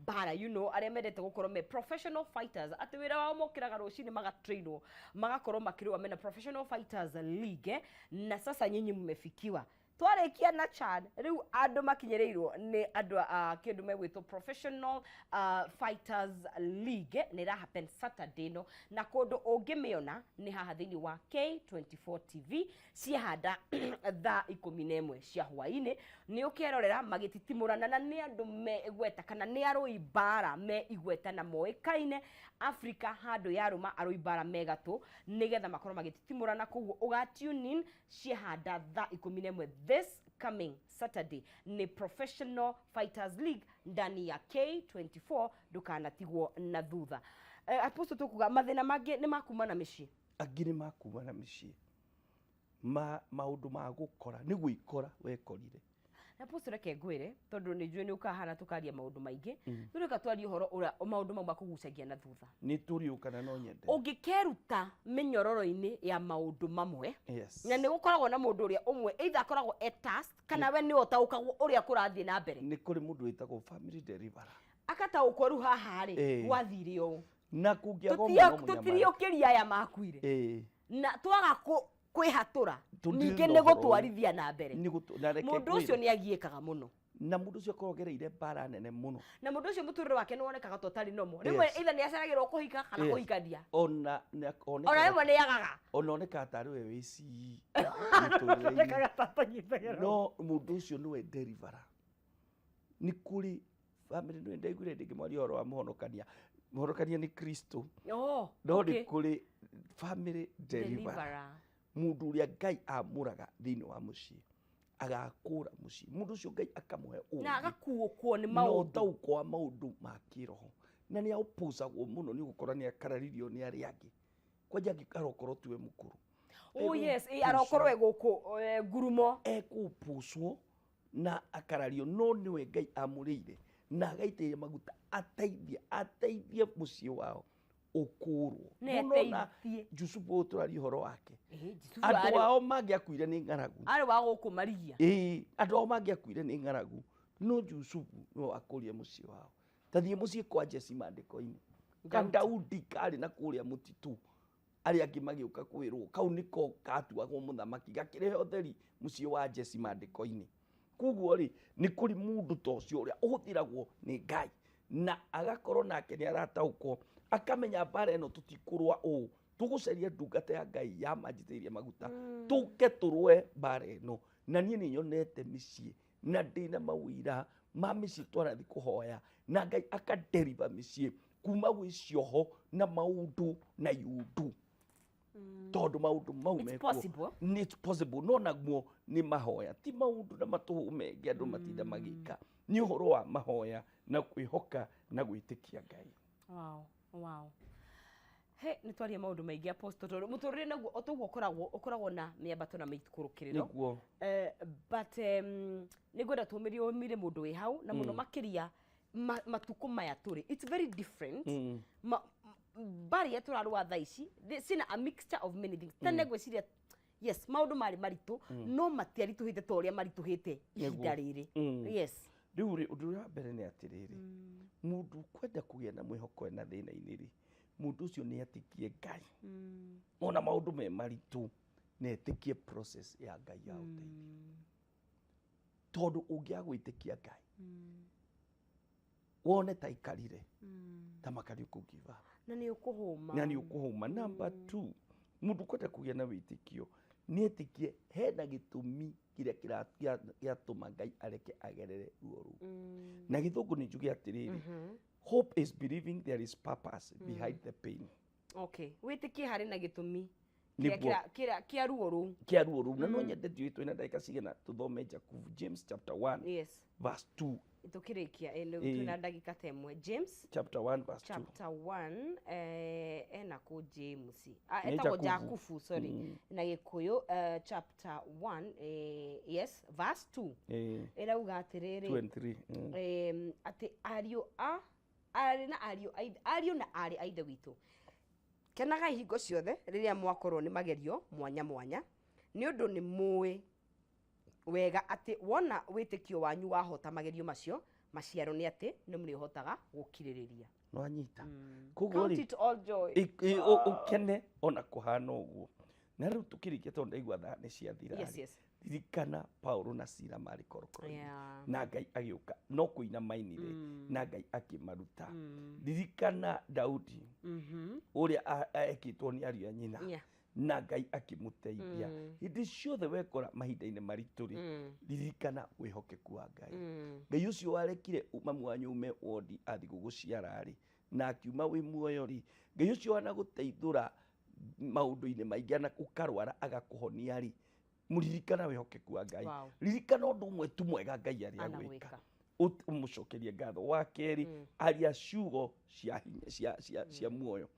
mbara, arĩa mendete gũkorwo me professional fighters, atĩ wĩra wao mokĩraga rũcinĩ magatrainwo magakorwo makĩrũa mena Professional Fighters League, na sasa nyinyi mmefikiwa twarĩkia na chan rĩu andũ makinyĩrĩirwo nĩ andũ a kĩndũ megwĩtwo Professional Fighters League nĩ ĩra happen Saturday no na kũndũ ũngĩmĩona nĩ haha thĩinĩ wa K24 TV ciahanda thaa 11 cia hwaĩ-inĩ nĩ ũkerorera magĩtitimũrana na nĩ andũ me igweta kana nĩ arũi mbara me igweta na moĩkaine Africa handũ yarũma arũi mbara me gatũ nĩgetha makorwo magĩtitimũrana koguo ũga tune in ciahanda thaa 11 this coming Saturday ni Professional Fighters League ndani ya K24 ndukanatigwo na thutha. Apostle, tukuga mathĩna mangĩ nĩ makuma na mĩciĩ. Angĩ nĩ makuma na mĩciĩ ma maũndũ ma gũkora nĩ gwĩkora wekorire. Na Apostle, reke ngwĩre tondũ nĩ njũĩ nĩ ũkahana tũkaria maũndũ maingĩ rĩu reka twarie ũhoro ũrĩa maũndũ mau makũgucagia na thutha. Nĩ tũrĩũkana no nyende. Ũngĩkeruta mĩnyororo-inĩ ya maũndũ mamwe na nĩ gũkoragwo na mũndũ ũrĩa ũmwe either akoragwo e tasked kana we nĩwe ũtaũkagwo ũrĩa kũrathiĩ na mbere. Nĩ kũrĩ mũndũ wĩtagwo family deliverer. Akataũkwo rĩu haha rĩ gwathire ũũ. Na kũngĩaga ũmwe no mũnyamaro. Tũtiriũkĩria aya makuire na twaga kwĩhatũra Tũtirĩ ningĩ na nĩ ũhoro ũyũ. gũtwarithia na mbere. Na reke Mũndũ ũcio ngwĩre. nĩ agiĩkaga mũno. Na mũndũ ũcio akorwo agereire mbara nene mũno. Na mũndũ ũcio mũtũrĩre wake nĩ wonekaga ta ũtarĩ nomo rĩmwe either nĩ aceragĩrwo kũhika kana kũhikania. Ona Ona rĩmwe nĩ agaga. Ona onekaga tarĩ we wĩ cii Onekaga ta atanyitagĩrwo. No mũndũ ũcio nĩwe deliverer. Nĩ kũrĩ family nĩ ndaiguire ndĩngĩmwaria ũhoro wa mũhonokania. Mũhonokania nĩ Kristo. Oh, No okay. nĩ kũrĩ family deliverer. Deliverer. Mũndũ ũrĩa Ngai amũraga thĩinĩ wa mũciĩ agakũra mũciĩ mũndũ ũcio Ngai akamũhe ũũgĩ Na agakuũkwo nĩ na maũndũ. ũtaũko wa maũndũ ma kĩroho na nĩ aũpũcagwo mũno nĩ ũgũkora nĩ akararirio nĩ arĩa angĩ kwanja arokorwo tiwe mũkũrũ. Oh yes, arokorwo e gũkũ ngurumo. Ekũpũcwo na akarario no nĩwe Ngai amũrĩire na agaitĩrĩria maguta ateithie ateithie mũciĩ wao ũkũrwo. Na Mũno na ateithie. Jusufu ũyũ tũraria ũhoro wake. Jusufu Andũ ao mangĩakuire nĩ ng'aragu. Arĩ wa gũkũ marigia. Ĩĩ, andũ ao mangĩakuire nĩ ng'aragu no Jusufu nĩwe wakũrire mũciĩ wao. Ta thiĩ mũciĩ kwa Jesi maandĩko-inĩ. Ka Daudi karĩ na kũrĩa mũtitũ arĩa angĩ magĩũka kwĩrwo kau nĩko gatuagwo mũthamaki gakĩrehe ũtheri mũciĩ wa Jesi maandĩko-inĩ. Koguo rĩ nĩ kũrĩ mũndũ ta ũcio ũrĩa ũhũthĩragwo nĩ Ngai Na agakorwo nake nĩ arataũkwo, akamenya mbara ĩno tũtikũrũa ũũ, tũgũcaria ndungata ya Ngai ya manjitĩrĩrie maguta, tũke tũrũe mbara ĩno. Na niĩ nĩ nyonete mĩciĩ na ndĩna mawĩra ma mĩciĩ twanathi kũhoya na Ngai akaderiva mĩciĩ kuma gwĩ cioho na maũndũ na iundu, tondũ maũndũ mau It's mekuo. possible. Nĩ it's possible, no naguo nĩ mahoya, ti maũndũ na matũhũ mengĩ andũ matinda magĩka, nĩ ũhoro wa mahoya na kwĩhoka na gwĩtĩkia Ngai. Wow. He, nĩ twaria maũndũ maingĩ, Apostle, tondũ mũtũrĩre naguo o toguo ũkoragwo na mĩambato na mĩikũrũkĩrĩro. Nĩguo. But nĩ ngwenda tũmĩrie ũmire mũndũ wĩ hau na mũno makĩria matukũ maya tũrĩ, it's very different. Mbara iria tũrarũa thaa ici ciĩna a mixture of many things. Tene ngwĩciria yes, maũndũ marĩ maritũ, no matiaritũhĩte ta ũrĩa maritũhĩte ihinda rĩrĩ. Yes. Rĩu rĩ, ũndũ ũrĩa wa mbere nĩ atĩrĩrĩ, mũndũ kwenda kũgĩa na mwĩhoko ena thĩna-inĩ rĩ, mũndũ ũcio nĩ etĩkie Ngai ona maũndũ me maritũ, na etĩkie process ya Ngai ya ũteithio, tondũ ũngĩaga gwĩtĩkia Ngai, wone ta ikarire ta makari ũkũ give up. Na nĩ ũkũhũma. Na nĩ ũkũhũma. Number two, mũndũ kwenda kũgĩa na wĩtĩkio nĩ etĩkie hena gĩtũmi kĩrĩa kĩratũma Ngai areke agerere ruo rũu. Na gĩthũngũ nĩ njuge atĩrĩrĩ, hope is believing there is purpose behind the pain. Okay, wĩtĩkie harĩ na gĩtũmi kĩrĩa Nĩguo. kĩa ruo rũu. Kĩa ruo rũu. Na no nyende, ndiũĩ twĩna ndagĩka cigana, tũthome Jakubu, James chapter 1 Yes. verse 2. Tũkĩrĩkia twĩna ndagĩka ta ĩmwe. James chapter 1 verse 2. Chapter 1, ena kũ James? Nĩ Etagwo Jakubu. Jakubu, sorry. Na Gĩkũyũ, chapter 1, yes, verse 2. Ĩrauga atĩrĩrĩ, 2 and 3. Atĩ ariũ a arĩ na ariũ a ariũ na arĩ a ithe witũ, kenagai hingo ciothe rĩrĩa mwakorwo nĩ magerio mwanya mwanya, nĩ ũndũ nĩ mũĩ wega atĩ wona wĩtĩkio wanyu wahota magerio macio, maciaro nĩ atĩ nĩ mũrĩhotaga gũkirĩrĩria. Nĩwanyita? Koguo Count rĩ, it all joy. Ũkene ona kũhana ũguo. Na rĩu tũkĩrĩkia, tondũ ndaigua thaa nĩ ciathira rĩ, ririkana Paulo na Sila marĩ korokoro-inĩ na Ngai agĩũka, no kũina mainire na Ngai akĩmaruta. Ririkana Daudi ũrĩa ekĩtwo nĩ ariũ a nyina na Ngai akĩmũteithia. Hĩndĩ ciothe wekora mahinda-inĩ maritũ rĩ, ririkana wĩhokeku wa Ngai. Ngai ũcio warekire mamu wanyu ume wondi athiĩ gũgũciara rĩ, na akiuma wĩ muoyo rĩ, Ngai ũcio wanagũteithũra maũndũ-inĩ maingĩ ana ũkarwara agakũhonia rĩ, mũririkana wĩhokeku wa Ngai. Ririkana ũndũ ũmwe tu mwega Ngai arĩ agwĩka, Anagwĩka. Ũmũcokerie ngatho. Wa kerĩ, aria ciugo cia hinya, cia muoyo.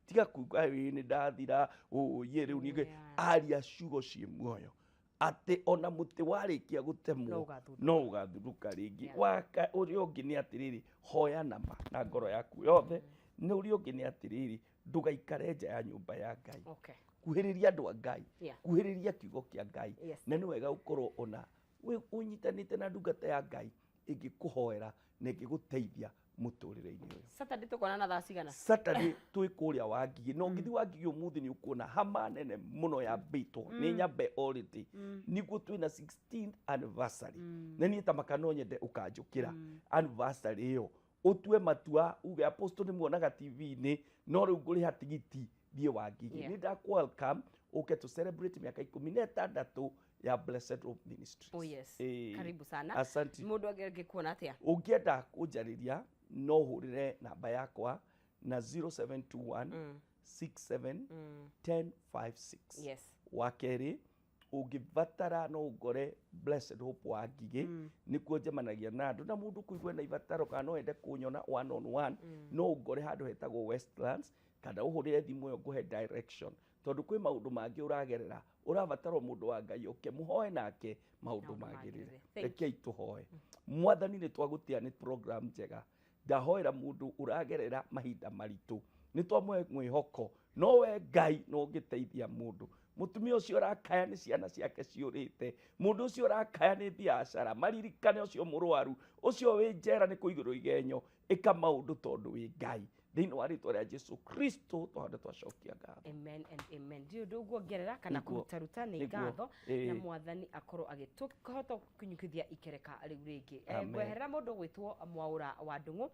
Tiga kuga ĩ nĩ ndathira ũyĩ rĩu ningĩ. Aria ciugo ciĩ muoyo atĩ ona mũtĩ warĩkia gũtemwo No ũgathundũka. no ũgathundũka rĩngĩ. Ũrĩa ũngĩ nĩ atĩrĩrĩ, hoya nama na ngoro yaku yothe. Na ũrĩa ũngĩ nĩ atĩrĩrĩ, ndũgaikare nja ya nyũmba ya Ngai. Kuhĩrĩria andũ a Ngai, kuhĩrĩria kiugo kĩa Ngai. Na nĩ wega gũkorwo ona ũnyitanĩte na ndungata ya Ngai ĩngĩkũhoera na ĩngĩgũteithia mũtũrĩre-inĩ ũyũ. Saturday tũkonana thaa cigana? Saturday twĩ kũrĩa Wangigĩ, na ũngĩthiĩ Wangigĩ ũmũthĩ nĩ ũkuona hama nene mũno yambĩtwo nĩ nyambe already. Nĩguo twĩna 16th anniversary, na niĩ ta maka no nyende ũkanjũkĩra anniversary ĩyo, ũtue matua uge, "Apostle nĩ muonaga TV-inĩ, no rĩu ngũrĩha tigiti thiĩ Wangigĩ." Nĩ ndakũ welcome ũke to celebrate mĩaka 16 ya Blessed Hope Ministries. Oh yes. Ĩĩ. Karibu sana. Asante. Mũndũ angĩkuona atĩa? Ũngĩenda kũnjarĩria no ũhũrĩre namba yakwa na 0721 67 1056. Wa kerĩ, ũngĩbatara no ũngore Blessed Hope wa Ngigĩ, nĩkuo njemanagia na andũ. Na mũndũ kũigua na ibataro kana no ende kũnyona one on one, no ũngore handũ hetagwo Westlands, kana ũhũrĩre thimũ ĩyo ngũhe direction, tondũ kwĩ maũndũ mangĩ ũragerera ũrabatara mũndũ wa Ngai oke mũhoe nake maũndũ magĩrĩre. Thank Rekei tũhoe. Mwathani, nĩ twagũtĩa nĩ program njega. Ndahoera mũndũ ũragerera mahinda maritũ, nĩ twamũhe mwĩhoko no we Ngai no ũngĩteithia mũndũ. Mũtumia ũcio ũrakaya nĩ ciana ciake ciũrĩte, mũndũ ũcio ũrakaya nĩ biacara, maririkane. Ũcio mũrwaru, ũcio wĩ njera nĩ kũigĩrwo igenyo, ĩka maũndũ tondũ wĩ Ngai. Thĩinĩ wa rĩtwa rĩa Jesu Kristo twahanda twacokia ngatho. Amen and amen. Ndirĩ ũndũ nguongerera kana kũrutaruta nĩ ngatho na Mwathani akorwo agĩtũhota kũnyukithia ikereka rĩu rĩngĩ. Ngweherera mũndũ gwĩtwo Mwaũra wa Ndung'u,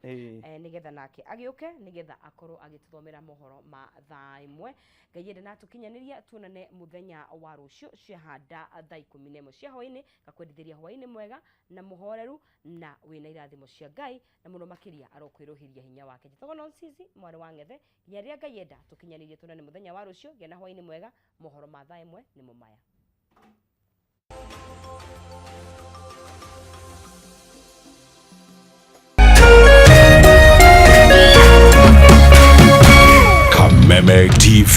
nĩgetha nake agĩũke nĩgetha akorwo agĩtũthomera mohoro ma thaa 1. Ngai ende na tũkinyanĩria, tuonane mũthenya wa rũciũ ciahanda thaa 11 cia hwaĩ-inĩ. Ngakwendithĩria hwaĩ-inĩ mwega na mũhoreru na wĩna irathimo cia Ngai, na mũno makĩria arokwĩrũhĩria hinya wake. Njĩtagwo Nonsizi mwarĩ wa Ng'ethe, nginya rĩrĩa Ngai enda tũkinyanĩrie, tuonane mũthenya wa rũciũ. Gĩa na hwaĩ-inĩ mwega. Mohoro ma thaa 1 nĩmo maya. Kameme TV,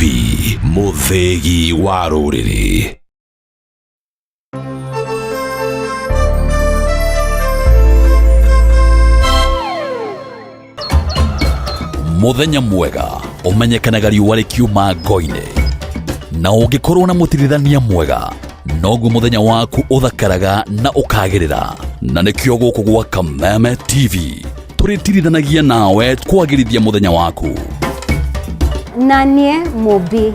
mũthĩgi wa rũrĩrĩ. Mũthenya mwega ũmenyekanaga riũa rĩkiuma ngo-inĩ, na ũngĩkorwo na mũtirithania mwega noguo mũthenya waku ũthakaraga na ũkagĩrĩra. Na nĩkĩo gũkũ gwa Kameme TV tũrĩtirithanagia nawe kwagĩrithia mũthenya waku. Na niĩ Mũmbi